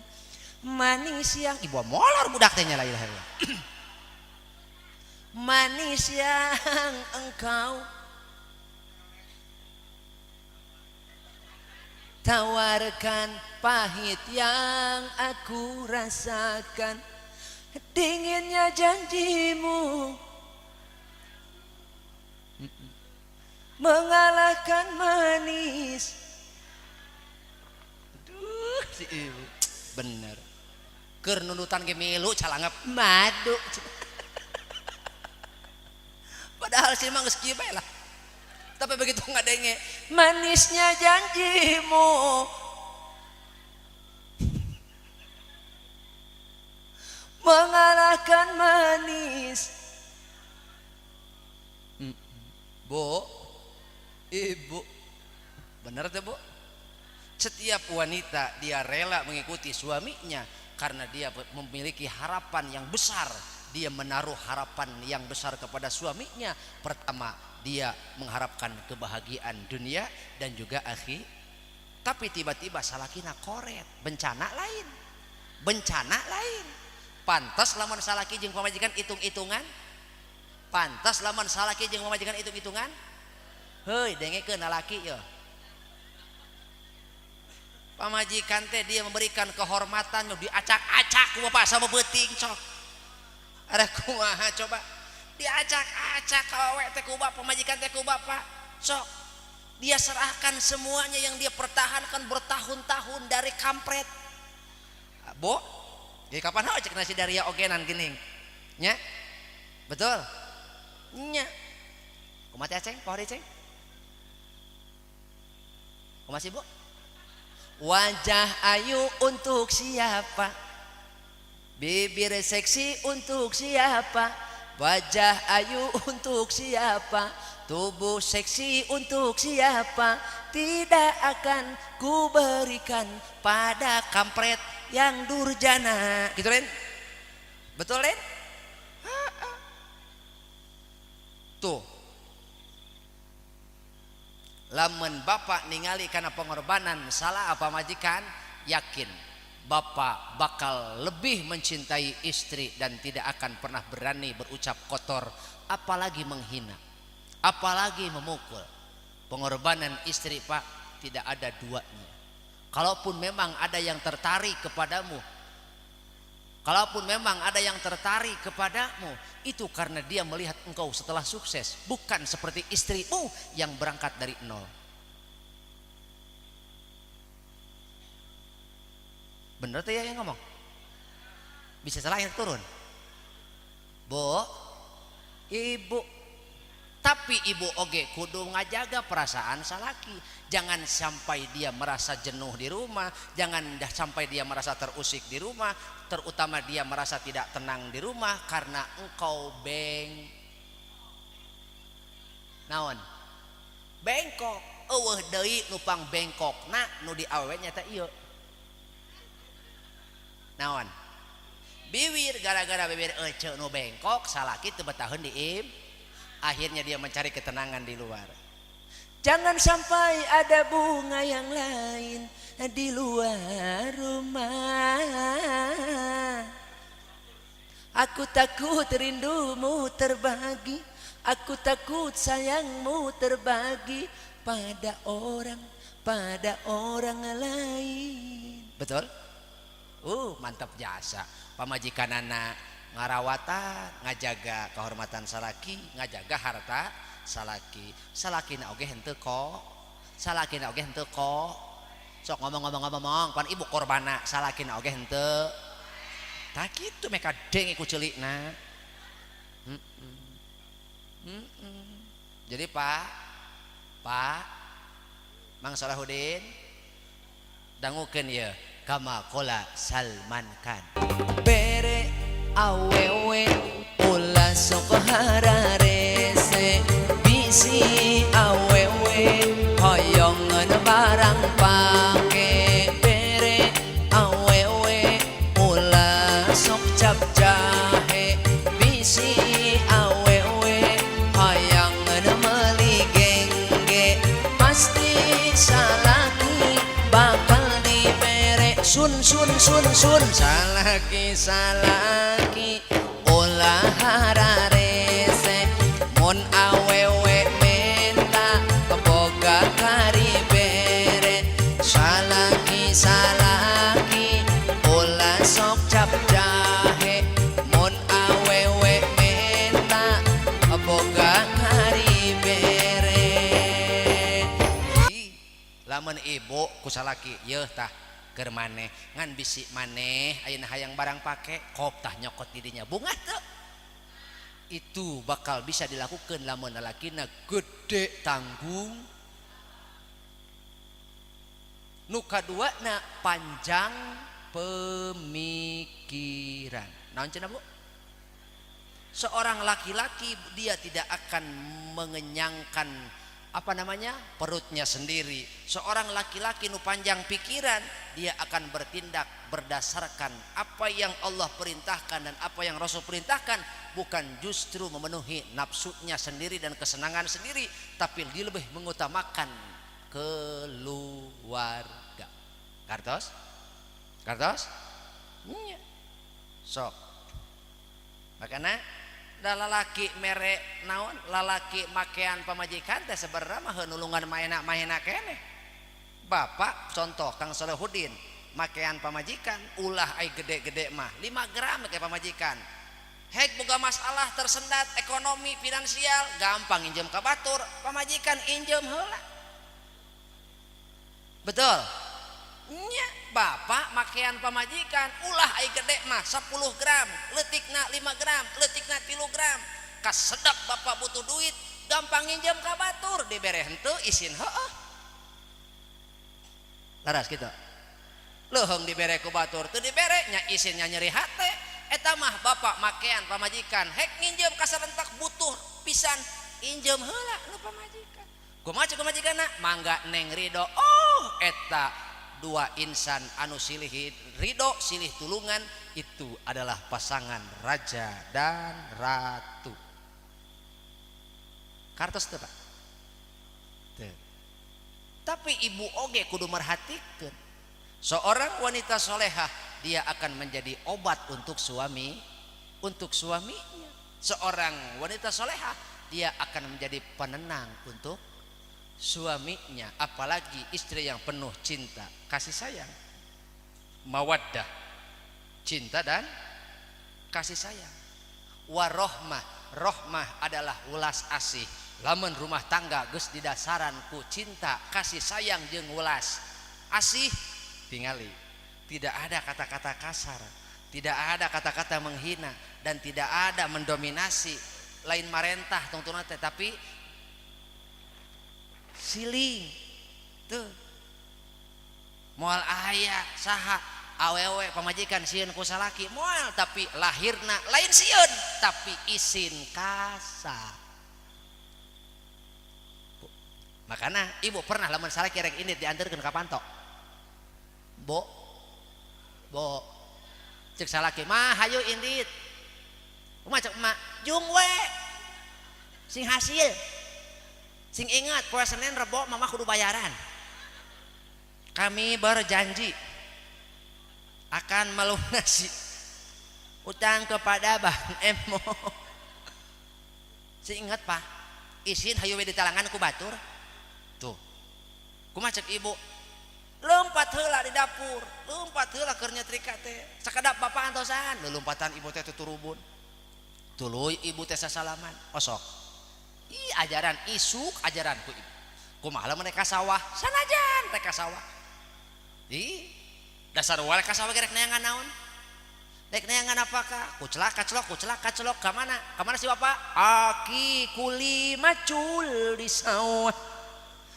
A: manis yang ibu molor budak teh nya la ilaha illallah. Manis yang engkau tawarkan, pahit yang aku rasakan, dinginnya janjimu mengalahkan manis. Aduh, si ibu bener. Keur nundutan ge milu calangap madu. Padahal sih mah geus kieu bae lah. Tapi begitu ngadenge manisnya janjimu mengalahkan manis. Bu, ibu, bener tuh bu? Setiap wanita dia rela mengikuti suaminya karena dia memiliki harapan yang besar. Dia menaruh harapan yang besar kepada suaminya. Pertama, dia mengharapkan kebahagiaan dunia dan juga akhir. Tapi tiba-tiba salakina koret, bencana lain. Bencana lain. Pantas lamun salaki jeung pamajikan hitung-hitungan. Pantas lamun salaki jeung pamajikan hitung-hitungan. Heuy, dengekeun lalaki yeuh. Pamajikan teh dia memberikan kehormatan diacak-acak ku bapak sama beuting sok. Ada kumaha coba diacak-acak awewe teh ku bapak, pamajikan teh ku bapak sok. Dia serahkan semuanya yang dia pertahankan bertahun-tahun dari kampret. Bu, jadi kapan hao cek nasi daria ogenan geuning nya? Betul? Nya. Kumaha teh Aceng? Poho deui, Ceng? Kumaha sih, Bu? Wajah ayu untuk siapa? Bibir seksi untuk siapa? Wajah ayu untuk siapa? Tubuh seksi untuk siapa? Tidak akan ku berikan pada kampret yang durjana. Gitu, Len? Betul, Len? Tuh. Lamun bapak ningali karena pengorbanan salah apa majikan, yakin bapak bakal lebih mencintai istri dan tidak akan pernah berani berucap kotor, apalagi menghina, apalagi memukul. Pengorbanan istri, Pak, tidak ada duanya. Kalaupun memang ada yang tertarik kepadamu, kalaupun memang ada yang tertarik kepadamu, itu karena dia melihat engkau setelah sukses, bukan seperti istrimu yang berangkat dari nol. Bener tuh ya yang ngomong? Bisa salah yang turun. Bu, ibu, tapi ibu oge kudu ngajaga perasaan salaki. Jangan sampai dia merasa jenuh di rumah, jangan sampai dia merasa terusik di rumah, terutama dia merasa tidak tenang di rumah karena engkau naon? Bengkok. Eueuh deui nu pang bengkokna nu di awewe nya teh ieu. Naon? Bibir, gara-gara bibir ece nu bengkok, salaki teu betaheun diim. Akhirnya dia mencari ketenangan di luar. Jangan sampai ada bunga yang lain di luar rumah. Aku takut rindumu terbagi, aku takut sayangmu terbagi pada orang lain. Betul? Mantap jasa. Pamajikanana ngarawatan, ngajaga kehormatan salaki, ngajaga harta salaki. Salakina oge henteu kok. Salakina oge henteu kok. Sok ngomong-ngomong-ngomong, pan ibu korbana, salakina oge henteu. Tah kitu meka denge ku ceulikna. Jadi Pak Mang Salahuddin dangukeun ieu kama qala Salman Khan. Bere awewe ulah sok hararese, bisi awewe hoyongeun barang pake. jahe bisi awewe hayang meuli gengge pasti salaki bakal dibere sun sun sun sun salaki salaki ulah hararese mun awewe menta boga kari bere salaki salaki ulah sok cap jahe mun awewe menta boga kari bere. Lamun ibu ku salaki yeuh tah keur maneh ngan bisi maneh ayeuna hayang barang pake kop tah nyokot di dinya bungah teu. Itu bakal bisa dilakukan lamun lalakina gede tanggung. Nu kaduana panjang pemikiran. Naon cenah, Bu? Seorang laki-laki dia tidak akan mengenyangkan apa namanya perutnya sendiri. Seorang laki-laki nu panjang pikiran, dia akan bertindak berdasarkan apa yang Allah perintahkan dan apa yang Rasul perintahkan, bukan justru memenuhi nafsunya sendiri dan kesenangan sendiri, tapi dia lebih mengutamakan keluarga. Kartos? Kartos? Iya. Sok. Makanya da lalaki mere naon, lalaki makean pamajikan teh sebenarnya mah nulungan maena-maena keneh. Bapak contoh Kang Solehudin makean pamajikan ulah ai gede-gede mah 5 gram make pamajikan. Hek boga masalah tersendat ekonomi finansial gampang injem ka batur, pamajikan injem heula. Betul? Nya, bapak makean pamajikan ulah ai gede mah 10 gram, leutikna 5 gram, leutikna 3 gram. Kasedak bapak butuh duit, gampang nginjem ka batur, dibere henteu isin heueuh. Laras kitu. Leuheung dibere ku batur, teu dibere nya isinnya nyeri hate. Eta mah bapak makean pamajikan, hek nginjem kasarentak butuh pisan, injem heula nu pamajikan. Kumaha cek pamajikanna? Mangga Neng Ridho. Oh, eta dua insan anu silih ridho silih tulungan, itu adalah pasangan raja dan ratu. Kartos teu, Pak? Teu. Tapi ibu oge kudu merhatikeun. Seorang wanita solehah dia akan menjadi obat untuk suami, untuk suaminya. Seorang wanita solehah dia akan menjadi penenang untuk suaminya, apalagi istri yang penuh cinta, kasih sayang, mawaddah, cinta dan kasih sayang. Warohmah, rohmah adalah welas asih. Lamun rumah tangga geus didasaran ku cinta, kasih sayang jeung welas asih, tingali tidak ada kata-kata kasar, tidak ada kata-kata menghina, dan tidak ada mendominasi, lain marentah tungtungna teh, tapi siling tuh. Moal aya saha awewe pamajikan sieun ku salaki, moal, tapi lahirna lain sieun tapi isin kasar. Makana ibu pernah lamun salaki rek indit diantarkeun ka panto, bo bo cek salaki mah hayu indit, kumaha cek emak? Jung we sing hasil, sing ingat poe Senin Rebo mama kudu bayaran. Kami berjanji akan melunasi utang kepada Bang Emo. Sing ingat, Pak, isin hayu we ditalangan ku batur tuh. Kumaha cek ibu? Lompat heula di dapur, lompat heula keur nyetrika teh, sakedap bapak antosan lompatan ibu teh tuturubun, tuluy ibu teh sasalaman osok. Ih, ajaran isuk ajaran ku ibu. Kumaha lamun rek ka sawah? Sanajan rek ka sawah, ih dasar wae ka sawah rek neangan naon, rek neangan apakah? Kucelak kaclok, kucelak kaclok, ka mana ka mana si bapak? Aki kuli macul di sawah,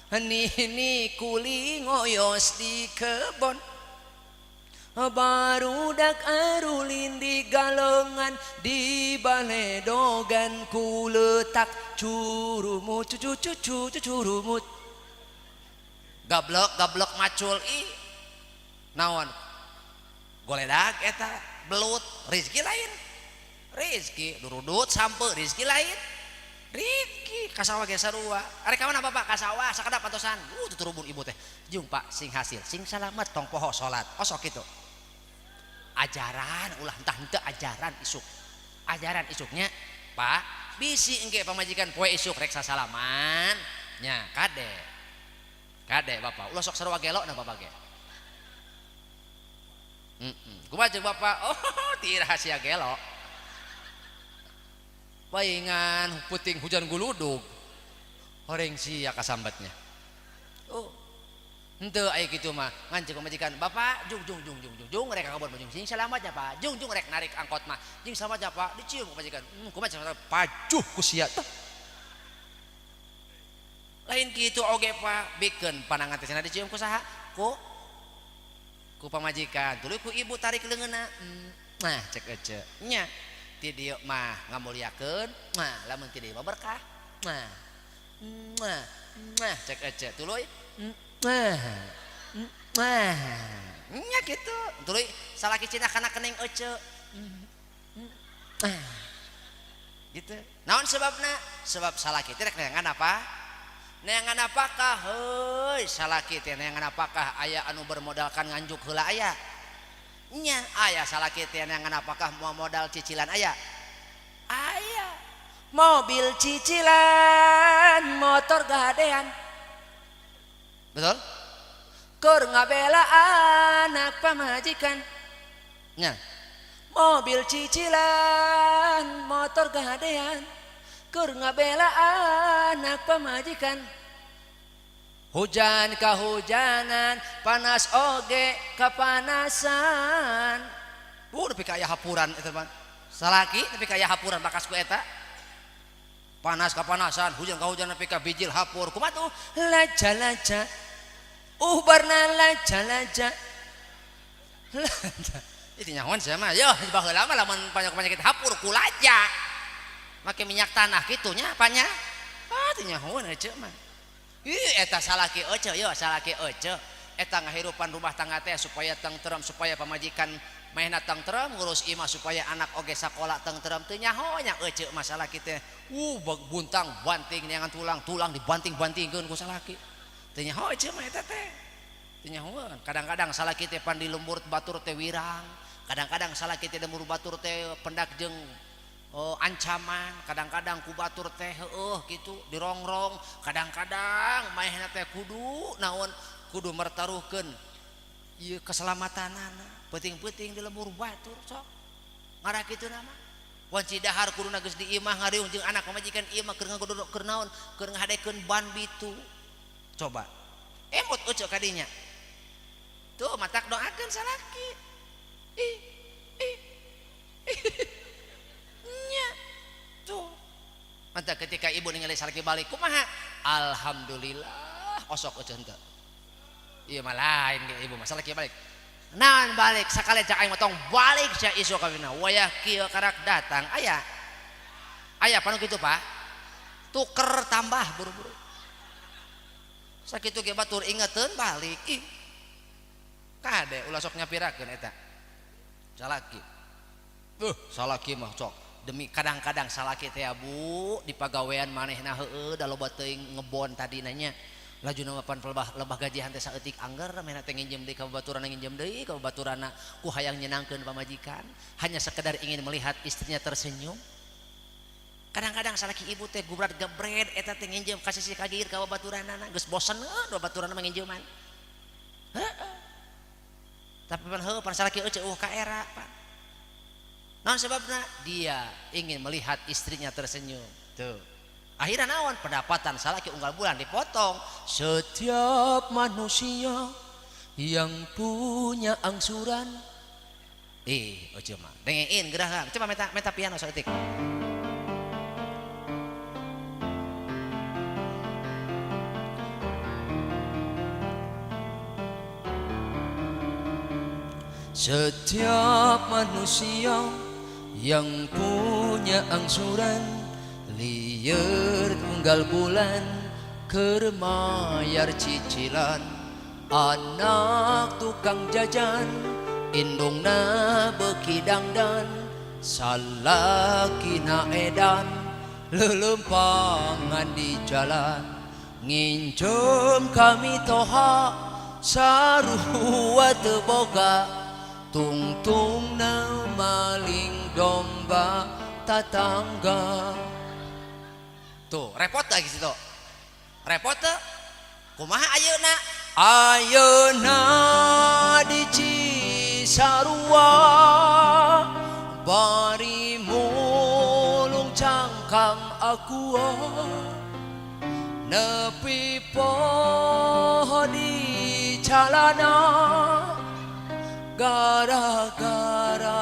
A: nini kuli ngoyos di kebon, barudak arulin di galengan, di baledogan ku letak curumut cucu cucu curumut, gablek gablek macul. Ih, naon goledag eta belut rezeki lain. Rizki durudut sampe rizki lain rizki ka sawah ge sarua. Arek ka mana bapak? Ka sawah sakedap antosan. Tuturubun ibu teh. Jung pak sing hasil sing salamet tong poho salat. Osok kitu. Ajaran ulah entah henteu ajaran isuk. Ajaran isuknya pak bisi engke pamajikan poe isuk rek sasalaman nya kade. Kade bapak ulah sok sarua gelo na bapak ge. Kumaha jeung bapak? Oh, ti rahasia gelo. Paingan puting hujan guludug. Horeng sia kasambatnya. Oh. Henteu aya kitu mah ngan ceuk pamajikan, "Bapak, jung jung jung jung jung jung rek ka kebon jung sing salamat ya, Pak. Jung jung rek narik angkot mah. Jing salamat ya, Pak." Dicium ku pamajikan. Kumaha cenah pajuh ku sia. Lain kitu oge, Pak. Bikeun panangan teh cenah dicium ku saha? Ku pamajikan. Tuluy ku ibu tarik leungeunna. Nah, cek ece. Nya. Ti dieu mah ngamuliakeun, mah lamun ti dieu mah berkah. Mah. Mah. Mah cek ece. Tuluy mah. Mah. Nya kitu. Tuluy salaki cenah kana kening ece. Mah. Gitu. Naon sebabna? Sebab salaki teh rek neangan apa? Neangan apakah? Heuy, salaki teh neangan apakah aya anu bermodalkan nganjuk heula aya? Nya aya salaki teh neangan apakah mau modal cicilan aya? Aya. Mobil cicilan, motor gadean. Betul? Keur ngabela anak pamajikan. Nya. Mobil cicilan, motor gadean. Keur ngabela anak pamajikan. Hujan kahujanan, panas oge kapanasan. Nepi ka aya hapuran eta mah. Salaki nepi ka aya hapuran bakas ku eta. Panas kapanasan, hujan kahujanan nepi ka bijil hapur. Kumaha tuh? Laja-laja. Barna laja-laja. Laja. Itu nyahoan sia mah. Yoh, baheula mah lamun penyakit hapur ku laja. Make minyak tanah kitu nya apanya? Ah, teu nyahoan ece mah. Ih, eta salaki ece, yo salaki ece. Eta ngahirupan rumah tangga teh supaya tengterem, supaya pamajikan manehna tengterem, ngurus imah supaya anak oge sakola tengterem. Teu nyaho nya ece mah salaki teh. Buntang banting neangan tulang, tulang dibanting-bantingkeun ku salaki. Teu nyaho ece mah eta teh. Teu nyahoeun. Kadang-kadang salaki teh pan di lembur batur teh wirang. Kadang-kadang salaki teh lembur batur teh pendak jeung ancaman, kadang-kadang ku batur teh heueuh kitu dirongrong, kadang-kadang manehna teh kudu naon kudu mertaruhkeun ieu keselamatanana. Peuting-peuting di lembur batur sok. Ngarah kitu nama. Wanci dahar kuduna geus di imah ngariung jeung anak pamajikan imah keur ngagododok keur naon keur ngahadekeun ban bitu. Coba. Emot euceu kadinya. Tuh matak doakeun salaki. Ih ih. Nya. Tuh. Mantap ketika ibu ningali salaki balik kumaha? Alhamdulillah osok euceu henteu. Ieu mah lain ge ibu mah salaki balik. Naon balik sakali cak aing mah tong balik sia isuk kawinna. Wayah kieu karak datang aya. Aya panu kitu Pak. Tuker tambah buru-buru. Sakitu ge batur ingeteun balik. Ih. Kade ulah sok nyapirakeun eta. Salaki. Salaki mah sok demi kadang-kadang salaki teh Bu di pagawean manehna heueuh da loba teuing ngebon tadi nanya. Lajuna mah pan lebah gajihan teh saeutik angger manehna teh nginjem deui ka babaturanna nginjem deui ka babaturanna ku hayang nyenangkeun pamajikan, hanya sekedar ingin melihat istrinya tersenyum. Kadang-kadang salaki ibu teh gubrat gebred eta teh nginjem ka sisi kagir ka babaturanna geus boseneun babaturanna mah nginjeman. Heeh. Tapi pan heueuh pan salaki euceu eueuh ka era pan. Naon sebabna? Dia ingin melihat istrinya tersenyum. Tuh. Akhirnya naon pendapatan salaki unggal bulan dipotong. Setiap manusia yang punya angsuran. Euceu mah dengein gerah. Coba meta piano saeutik. Setiap manusia yang punya angsuran lieur unggal bulan keur mayar cicilan, anak tukang jajan indungna beuki dangdan Salakina edan lelempangan di jalan, nginjem ka mitoha sarua teu boga, tungtungna maling domba tatangga. Tuh, repot lagi situ. Repot tuh. Kumaha ayeuna? Ayeuna di Cisarua bari mulung cangkang Aqua, nepi poho di calana gara-gara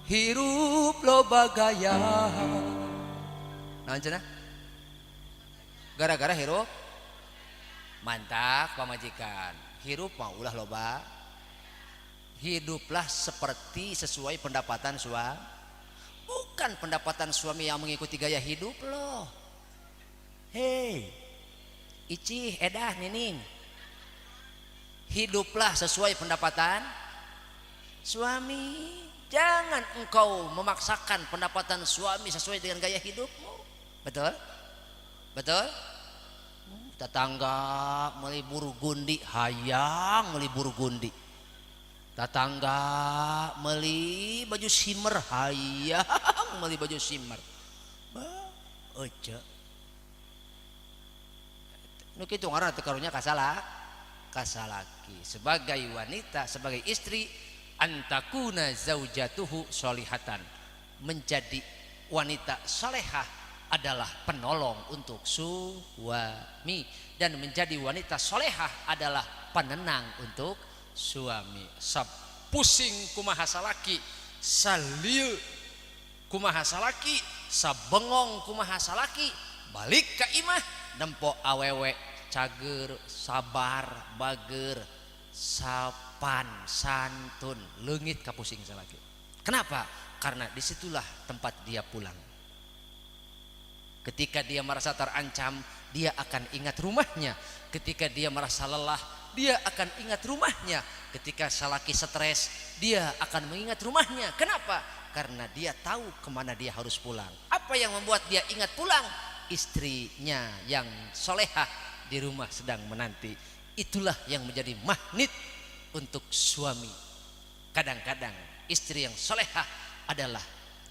A: hirup loba gaya. Naon cenah? Gara-gara hirup mantap pamajikan. Hirup mah ulah loba, hiduplah seperti sesuai pendapatan suami, bukan pendapatan suami yang mengikuti gaya hidup loh. Hei, Icih, Edah, Nining, hiduplah sesuai pendapatan suami. Jangan engkau memaksakan pendapatan suami sesuai dengan gaya hidupmu. Betul, betul. Tetangga meuli burgundi, hayang meuli burgundi. Tetangga meuli baju simmer, hayang meuli baju simmer. Bah, ece nu kitu ngaranna teh karunya kasalah kasalaki. Sebagai wanita, sebagai istri, antakuna zaujatuhu solihatan, menjadi wanita solehah adalah penolong untuk suami, dan menjadi wanita solehah adalah penenang untuk suami. Sapusing kumaha salaki, salieu kumaha salaki, sabengong kumaha salaki, balik ke imah nempo awewe cager, sabar, bager, sapan santun, leungit kapusing salaki. Kenapa? Karena disitulah tempat dia pulang. Ketika dia merasa terancam, dia akan ingat rumahnya. Ketika dia merasa lelah, dia akan ingat rumahnya. Ketika salaki stres, dia akan mengingat rumahnya. Kenapa? Karena dia tahu kemana dia harus pulang. Apa yang membuat dia ingat pulang? Istrinya yang solehah di rumah sedang menanti. Itulah yang menjadi magnet untuk suami. Kadang-kadang istri yang solehah adalah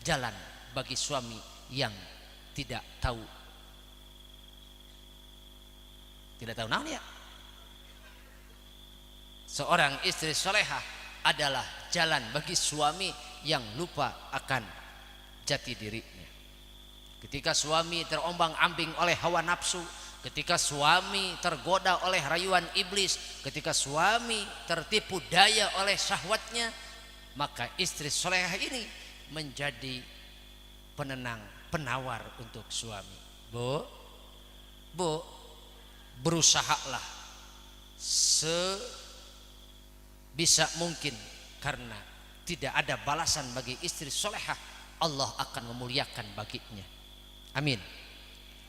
A: jalan bagi suami yang tidak tahu. Tidak tahu naon ya? Seorang istri solehah adalah jalan bagi suami yang lupa akan jati dirinya. Ketika suami terombang-ambing oleh hawa nafsu, ketika suami tergoda oleh rayuan iblis, ketika suami tertipu daya oleh syahwatnya, maka istri solehah ini menjadi penenang, penawar untuk suami. Bu, bu, berusahalah sebisa mungkin, karena tidak ada balasan bagi istri solehah, Allah akan memuliakan baginya. Amin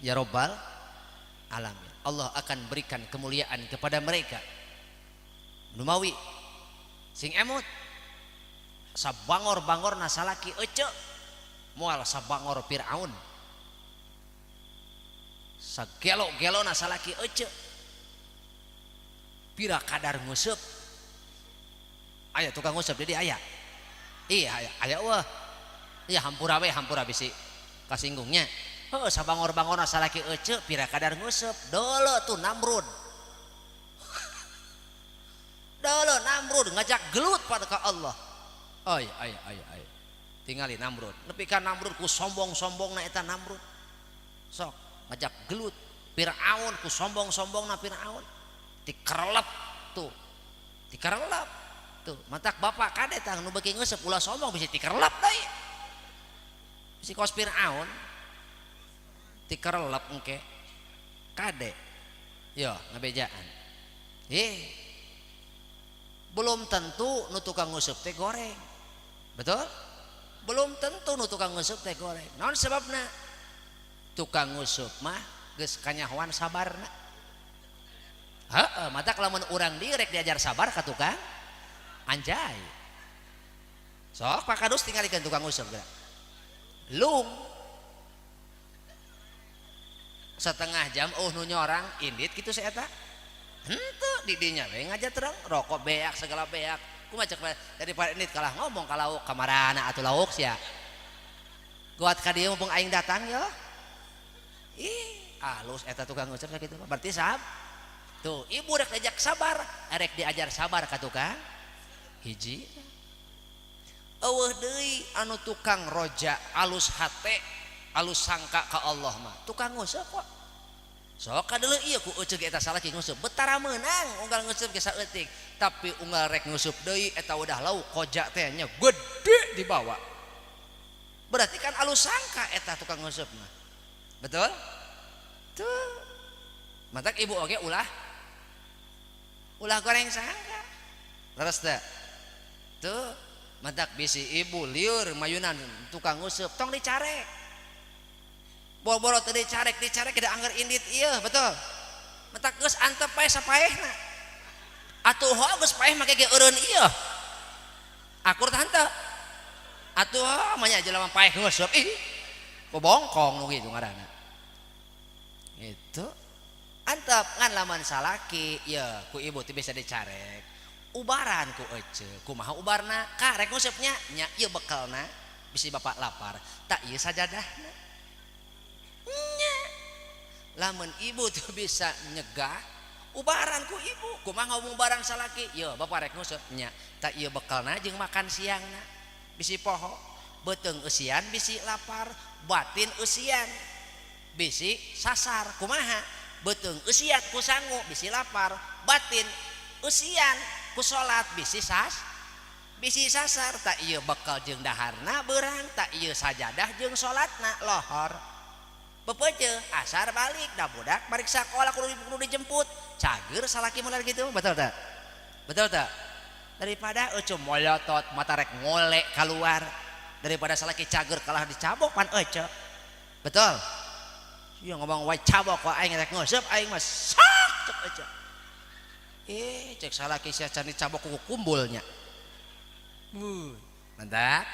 A: ya robbal alamin. Allah akan berikan kemuliaan kepada mereka. Numawi sing emut sabangor-bangor nasalaki ece moal sabangor Fir'aun, sagelo-gelo nasalaki ece pira kadar nguseup. Aya tukang nguseup jadi aya, iya aya, aya wah iya, hampura we, hampura bisi kasinggungnya. Heuh, sabangor-bangor salaki ece pira kadar nguseup. Dolo tuh Namrud, dolo Namrud ngajak gelut pada ke Allah. Ay ay ay ay, tingali Namrud, nepi ka Namrud ku sombong-sombongna eta Namrud sok ngajak gelut Fir'aun, ku sombong-sombongna Fir'aun dikerelep tuh, dikerelep tuh. Matak bapak kade tang nu beuki nguseup ulah sombong, bisa dikerelep deui, bisi kos Fir'aun dikerelep engke kade. Yo ngabejaan, belum tentu nu tukang nguseup teh goreng. Betul? Belum tentu nu tukang nguseup teh goreng. Naon sebabna? Tukang nguseup mah geus kanyahoan sabarna. Heeh, matak lamun urang direk diajar sabar ka tukang anjay. Sok Pak Kadus tinggalikeun tukang nguseup geura. Lung. Setengah jam oh nu nyorang indit kitu si eta. Henteu di dinya we ngajaterang rokok beak segala beak. Kumaha cek daripada indit kalah ngomong ka lauk kamarana atuh lauk sia. Kuat ka dieu mumpung aing datang ya. Ih, alus eta tukang nguseup sakitu mah. Berarti sab. Tuh, ibu rek diajak sabar, rek diajar sabar ka tukang hiji. Eueuh deui anu tukang roja alus hate, alus sangka ka Allah mah. Tukang nguseup kok. Sok kadeuleu ieu ku euceuk eta salaki nguseup, betara meunang unggal nguseup ge saeutik, tapi unggal rek nguseup deui eta udah lauk koja teh nya gede dibawa. Berarti kan alus sangka eta tukang nguseup mah. Betul? Tuh. Matak ibu oge ulah ulah goreng sangka. Leres teu? Tuh, matak bisi ibu lieur mayunan tukang nguseup tong dicarek. Boro-boro teu dicarek, dicarek da angger indit ieu, betul? Matak geus antep paeh sapaehna. Atuh ho geus paeh make ge eureun ieu. Akur tah henteu? Atuh mah nya jelema paeh nguseup ih. Bobongkong nu kitu ngaranna. Itu antep ngan lamun salaki ya ku ibu teu bisa dicarek. Ubaran ku ece, kumaha ubarna? Ka rek nguseupnya nya ieu bekalna bisi bapak lapar, tak ieu sajadahna. Nya. Lamun ibu tuh bisa nyegah ubaran ku ibu, kumaha ngomong ubaran salaki? Ye bapak rek nguseup nya, tak ieu bekalna jeung makan siangna. Bisi poho, beuteung eusian bisi lapar, batin eusian bisi sasar, kumaha? Beuteung eusian ku sangu bisi lapar, batin eusian ku salat bisi sas bisi sasar. Tak ieu bekal jeung daharna beurang, tak ieu sajadah jeung salatna lohor. Bepeuceuh asar balik da budak balik sakola kudu dijemput, cager salaki model gitu, betul tak? Betul tak? Daripada ece molotot mata rek ngolek keluar, daripada salaki cager kalah dicabok pan ece, betul? Iya ngomong wae cabok kok aing rek nguseup aing mah sok cek ece. Eh cek salaki sia can dicabok ku kumbulnya. Mantap.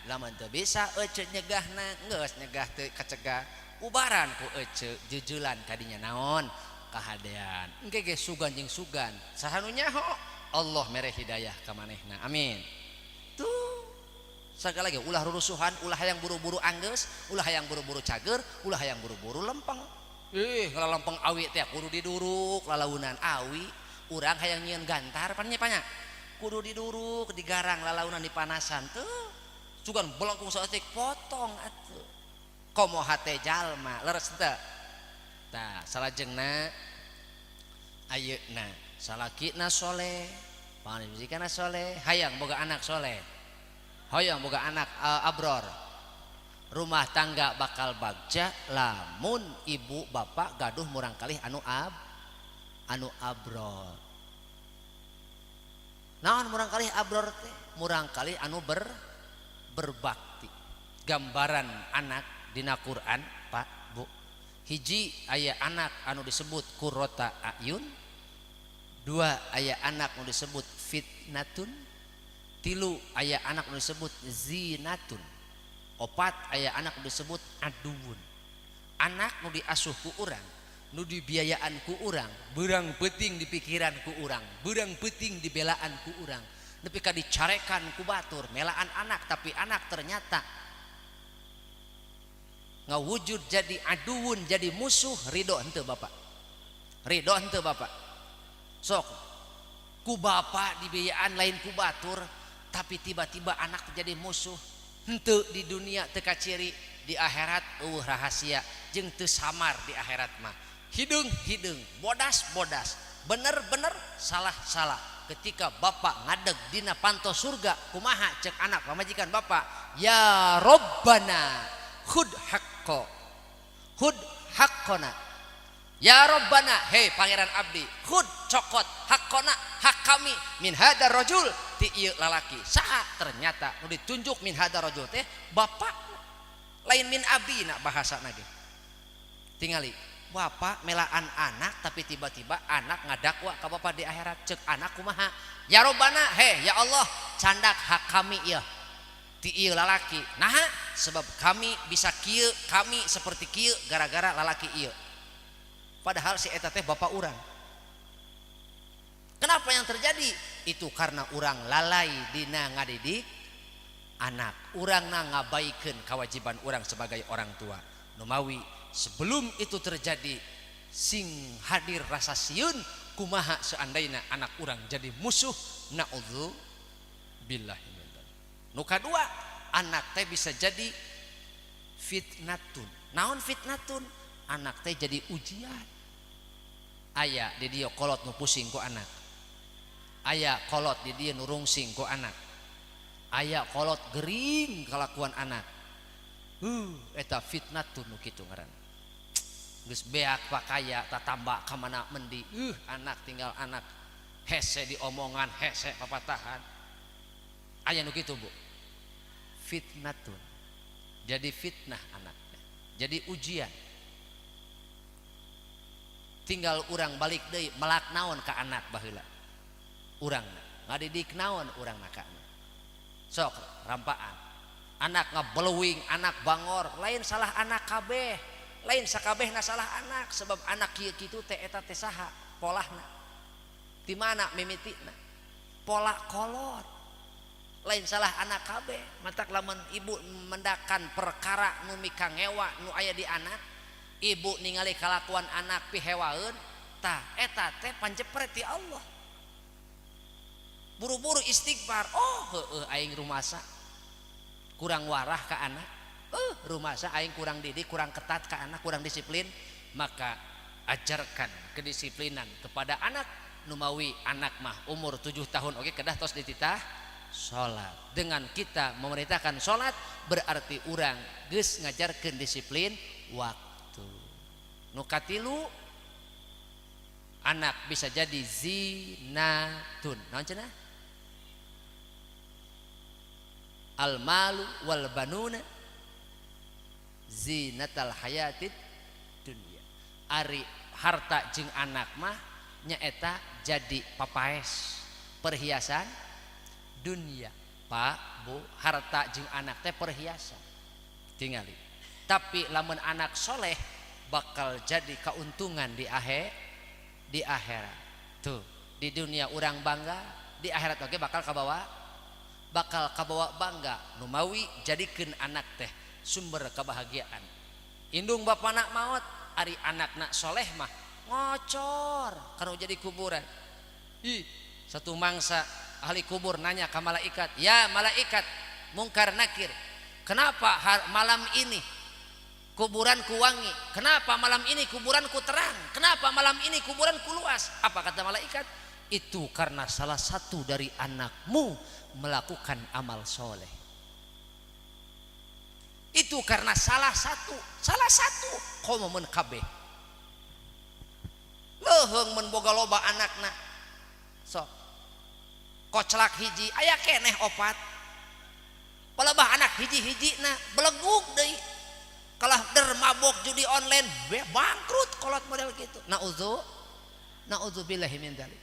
A: Lamun teu bisa ece nyegahna geus nyegah teu kacegah, ubaran ku ece jeujelan kadinya naon kahadean. Engke ge sugan jeung sugan saha nu nyaho Allah mere hidayah ka manehna. Amin. Tuh sagala ge ulah rurusuhan, ulah hayang buru-buru anggeus, ulah hayang buru-buru cager, ulah hayang buru-buru lempeng. Ih, lempeng awi teh kudu diduruk lalaunan awi, urang hayang nyieun gantar pan nya panya. Kudu diduruk, digarang lalaunan dipanasan tuh. Sugan belengkung saeutik potong atuh. Komo hate jalma, leres teu? Tah, salajengna ayeuna salakina soleh, pamajikanna soleh, hayang boga anak soleh. Hoyong boga anak abror. Rumah tangga bakal bagja lamun ibu bapak gaduh murangkalih anu ab anu abror. Naon murangkalih abror teh? Murangkalih anu berbakti. Gambaran anak dina Quran, Pak, Bu. Hiji aya anak anu disebut qurrota ayun. Dua aya anak anu disebut fitnatun. Tilu aya anak anu disebut zinatun. Opat aya anak anu disebut aduwun. Anak nu diasuh ku urang, nu dibiayaan ku urang, beurang peuting di pikiran ku urang, beurang peuting dibelaan ku urang, nepi ka dicarekan ku batur, melaan anak tapi anak ternyata ngawujud jadi aduwun, jadi musuh, ridho henteu bapak? Ridho henteu bapak? Sok ku bapak dibiayaan lain ku batur, tapi tiba-tiba anak jadi musuh, henteu di dunia teu kaciri, di akhirat eueuh rahasia jeung teu samar di akhirat mah. Hideung-hideung, bodas-bodas, bener-bener, salah-salah. Ketika bapak ngadeg dina panto surga, kumaha cek anak pamajikan bapak? Ya Robbana khud haqqo khud haqqona. Ya Robbana, hei pangeran abdi, khud cokot, haqqona hak kami, min hadar rajul ti ieu lalaki. Saha ternyata nu ditunjuk min hadar rajul teh bapak, lain min abina bahasa ge. Tingali bapak melaan anak tapi tiba-tiba anak ngadakwa ka bapak di akhirat. Cek anak kumaha? Ya Robbana, hei ya Allah, candak hak kami ya. Ti ieu lalaki. Nah, sebab kami bisa kieu, kami seperti kieu gara-gara lalaki ieu. Padahal si eta teh bapak urang. Kenapa yang terjadi? Itu karena urang lalai dina ngadidik anak. Urang na ngabaikeun kewajiban urang sebagai orang tua. Numawi sebelum itu terjadi sing hadir rasa sieun, kumaha seandainya anak urang jadi musuh, naudzubillah min dzalik. Nu kadua, anak teh bisa jadi fitnatun. Naon fitnatun? Anak teh jadi ujian. Aya di dieu kolot nu pusing ku anak, aya kolot di dieu nu rungsing ku anak, aya kolot gering kalakuan anak. Eta fitnatun nu kitu ngaranna. Geus beak pakaya tatamba ka mana mendi. Anak tinggal anak, hese diomongan, hese papatahan. Aya nu kitu, Bu. Fitnatun, jadi fitnah anak, jadi ujian. Tinggal urang balik deui, melak naon ka anak baheula, urang ngadidik naon urang ka anak. Sok rampaan anak ngabelewing, anak bangor, lain salah anak kabeh, lain sakabehna salah anak. Sebab anak kieu kitu teh eta teh saha polahna, di mana mimitina, pola kolot. Lain salah anak kabeh. Matak lamun ibu mendakan perkara nu mikangewa nu aya di anak ibu, ningali kalakuan anak pihewaeun, tah eta teh panjepret ti Allah. Buru-buru istighfar, "Oh heueuh, aing rumasa kurang warah ka anak, rumasa aing kurang didik, kurang ketat ka anak, kurang disiplin." Maka ajarkan kedisiplinan kepada anak. Numawi anak mah umur 7 tahun oke kedah tos dititah salat. Dengan kita memerintahkan salat berarti urang geus ngajarkeun disiplin waktu. Nu katilu, anak bisa jadi zinatun. Naon cenah? Al malu wal banuna zinatal hayatid dunya. Ari harta jeung anak mah nyaeta jadi papaes, perhiasan dunia. Pak, Bu, harta jeung anak teh perhiasan tingali. Tapi lamun anak soleh bakal jadi keuntungan di akhir, di akhirat. Tuh, di dunia urang bangga, di akhirat oke bakal kabawa bangga. Numawi jadikeun anak teh sumber kebahagiaan. Indung bapana maot, ari anakna soleh mah ngocor kalau jadi kuburan. Ih, satu mangsa ahli kubur nanya ke malaikat, "Ya malaikat mungkar nakir, kenapa malam ini kuburanku wangi? Kenapa malam ini kuburanku terang? Kenapa malam ini kuburanku luas?" Apa kata malaikat? "Itu karena salah satu dari anakmu melakukan amal soleh." Itu karena salah satu, salah satu. Komo mun kabeh leuheung, mun boga loba anakna. Sok koclak hiji aya keneh opat. Palebah anak hiji-hiji na belegug deui, kalah der mabok, judi online, be bangkrut kolot model gitu. Naudzubillahi min dzalik.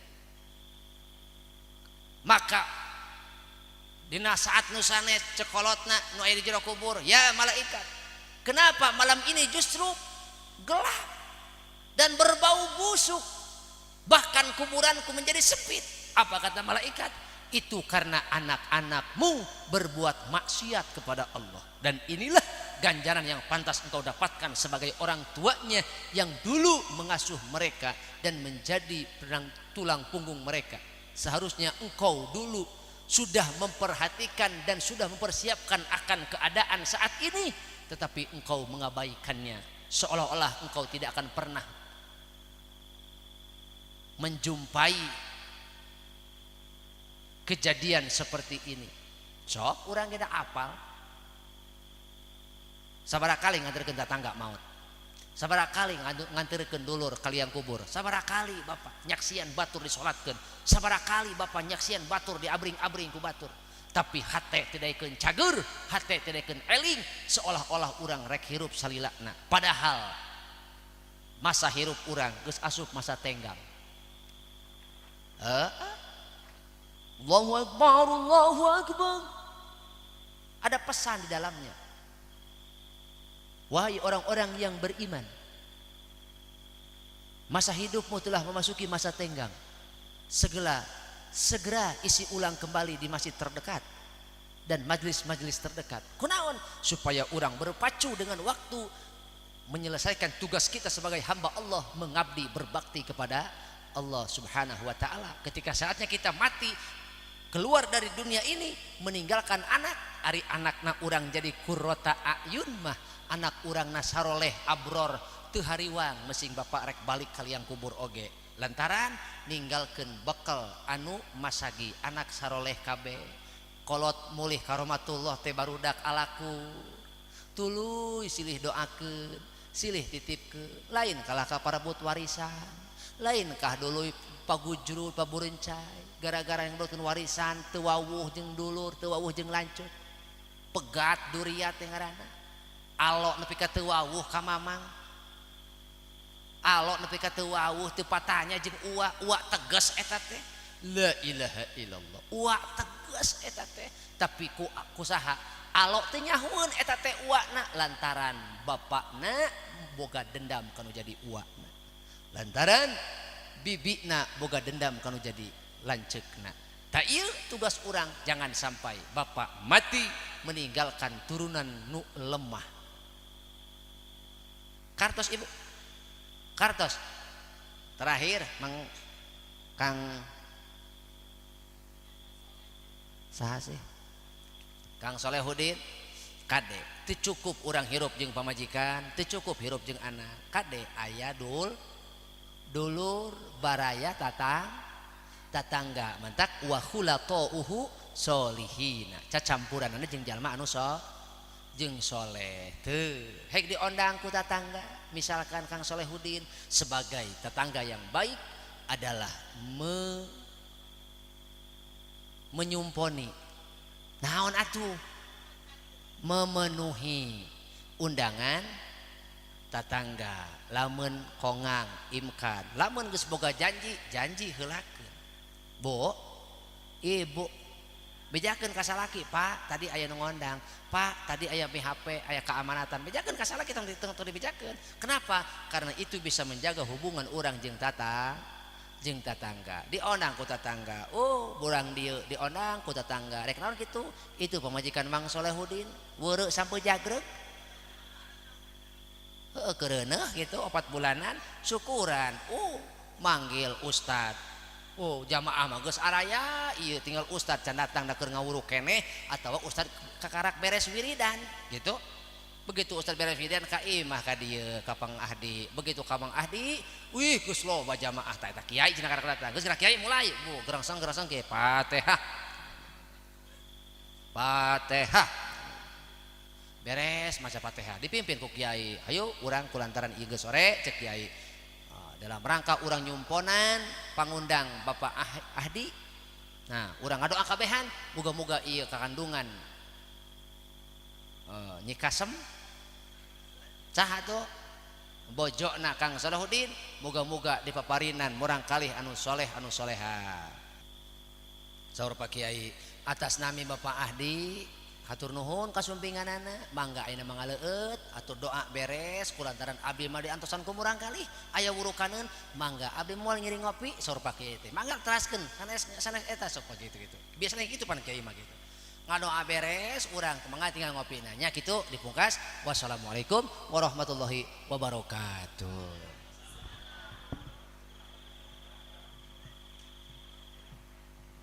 A: Maka dina saat nu sanes, cek kolotna nu aya di jero kubur, "Ya malaikat, kenapa malam ini justru gelap dan berbau busuk, bahkan kuburanku menjadi sempit?" Apa kata malaikat? "Itu karena anak-anakmu berbuat maksiat kepada Allah, dan inilah ganjaran yang pantas engkau dapatkan sebagai orang tuanya yang dulu mengasuh mereka dan menjadi tulang punggung mereka. Seharusnya engkau dulu sudah memperhatikan dan sudah mempersiapkan akan keadaan saat ini, tetapi engkau mengabaikannya seolah-olah engkau tidak akan pernah menjumpai kejadian seperti ini." Sok urang kita apal sabaraha kali nganterkeun tetangga maut, sabaraha kali nganterkeun dulur ka liang kubur, sabaraha kali bapak nyaksian batur disolatkeun, sabaraha kali bapak nyaksian batur diabring-abring ku batur. Tapi hate tidak cager, hate tidak eling, seolah-olah urang rek hirup salilana. Padahal masa hirup urang geus asup masa tenggang. Allahu Akbar, Allahu Akbar. Ada pesan di dalamnya. Wahai orang-orang yang beriman, masa hidupmu telah memasuki masa tenggang. Segera segera isi ulang kembali di masjid terdekat dan majelis-majelis terdekat. Kunaon? Supaya orang berpacu dengan waktu menyelesaikan tugas kita sebagai hamba Allah, mengabdi, berbakti kepada Allah Subhanahu wa taala. Ketika saatnya kita mati, keluar dari dunia ini meninggalkan anak, ari anakna urang jadi qurrota a'yun mah, anak urang nasaroleh abror teu hariwang mesing bapak rek balik ka liang kubur oge, lantaran ninggalkeun bekal anu masagi anak saroleh kabeh. Kolot mulih karomatullah teh barudak alaku, tuluy silih doakeun, silih titipkeun. Lain kalah ka parebut warisan, lain kah dulu pagujrul paburencai gara-gara yang beutkeun warisan teu wawuh jeung dulur, teu wawuh jeung lanceuk, pegat duriat teh ngaranna. Alo nepi ka teu wawuh ka mamang, alo nepi ka teu wawuh, teu patanya jeung uwa. Uwa tegas eta teh, la ilaha illallah, uwa tegas eta teh. Tapi ku kusaha alo teh nyahueun eta teh uwana, lantaran bapakna boga dendam kanu jadi uwana, lantaran bibina boga dendam kanu jadi lanceukna. Tak ieu tugas urang, jangan sampai bapak mati meninggalkan turunan nu lemah. Kartos ibu, kartos terakhir mang Kang saha sih, Kang Solehudin. Kade, teu cukup urang hirup jeung pamajikan, teu cukup hirup jeung anak. Kade, aya dulur, baraya, tatangga. Mantak wa khulatauhu solihina, cacampuranana jeung jalma anu jeung soleh. Teu hek diondang ku tatangga. Misalkan Kang Solehudin sebagai tetangga yang baik adalah menyumponi, naon atuh, memenuhi undangan tatangga. Lamun kongang imkan, lamun geus boga janji, janji heulakeun. Bu, ibu bejakeun ka salaki, "Pak, tadi aya nu ngondang. Pak, tadi aya BHP, aya keamanatan." Bejakeun ka salaki, tong tong dibejakeun. Kenapa? Karena itu bisa menjaga hubungan orang jeung tatangga. Diondang ku tatangga, oh burang dieu diondang ku tatangga, rek naon kitu? Itu pamajikan Mang Solehudin weureu sampai jagrek, heueuh, keureuneuh gitu 4 bulanan, syukuran. Oh, manggil ustad. Oh, jamaah mah geus araya ieu, tinggal ustad can datang, da keur ngawuruk keneh atawa ustad kakarak beres wiridan gitu. Begitu ustad beres wiridan ka imah ka dieu, ka Pang Ahdi. Begitu ka Mang Ahdi, wih, geus loba jamaah. Tah, eta kiai cenah karak datang. Geus kiai mulai, bu, gerangsang gerangsang ke Fatihah, Fatihah. Beres maca Fatihah, dipimpin ku kiai, "Ayo urang kulantaran ieu geus sore," cek kiai, "dalam rangka urang nyumponan pangundang Bapak Ahdi, nah, urang ngadoa kabehan, muga-muga ieu kakandungan Nyi Kasem saha tuh bojona Kang Solehudin, muga-muga dipaparinan murang kalih anu soleh, anu soleha." Saur Pak Kiai, "Atas nami Bapak Ahdi, hatur nuhun kasumpinganana, mangga ayeuna mangaleueut atur." Doa beres, "Kulantaran abdi mah diantosan ku murang kalih aya wurukaneun, mangga abdi moal ngiring ngopi," saur Pak Kiai teh, "mangga teraskeun sanes sanes eta sok Pak," gitu gitu. Biasanya gitu pan kiai mah gitu. Ngadoa beres, urang mangga tinggal ngopi. Nanya gitu dipungkas, wassalamualaikum warahmatullahi wabarakatuh.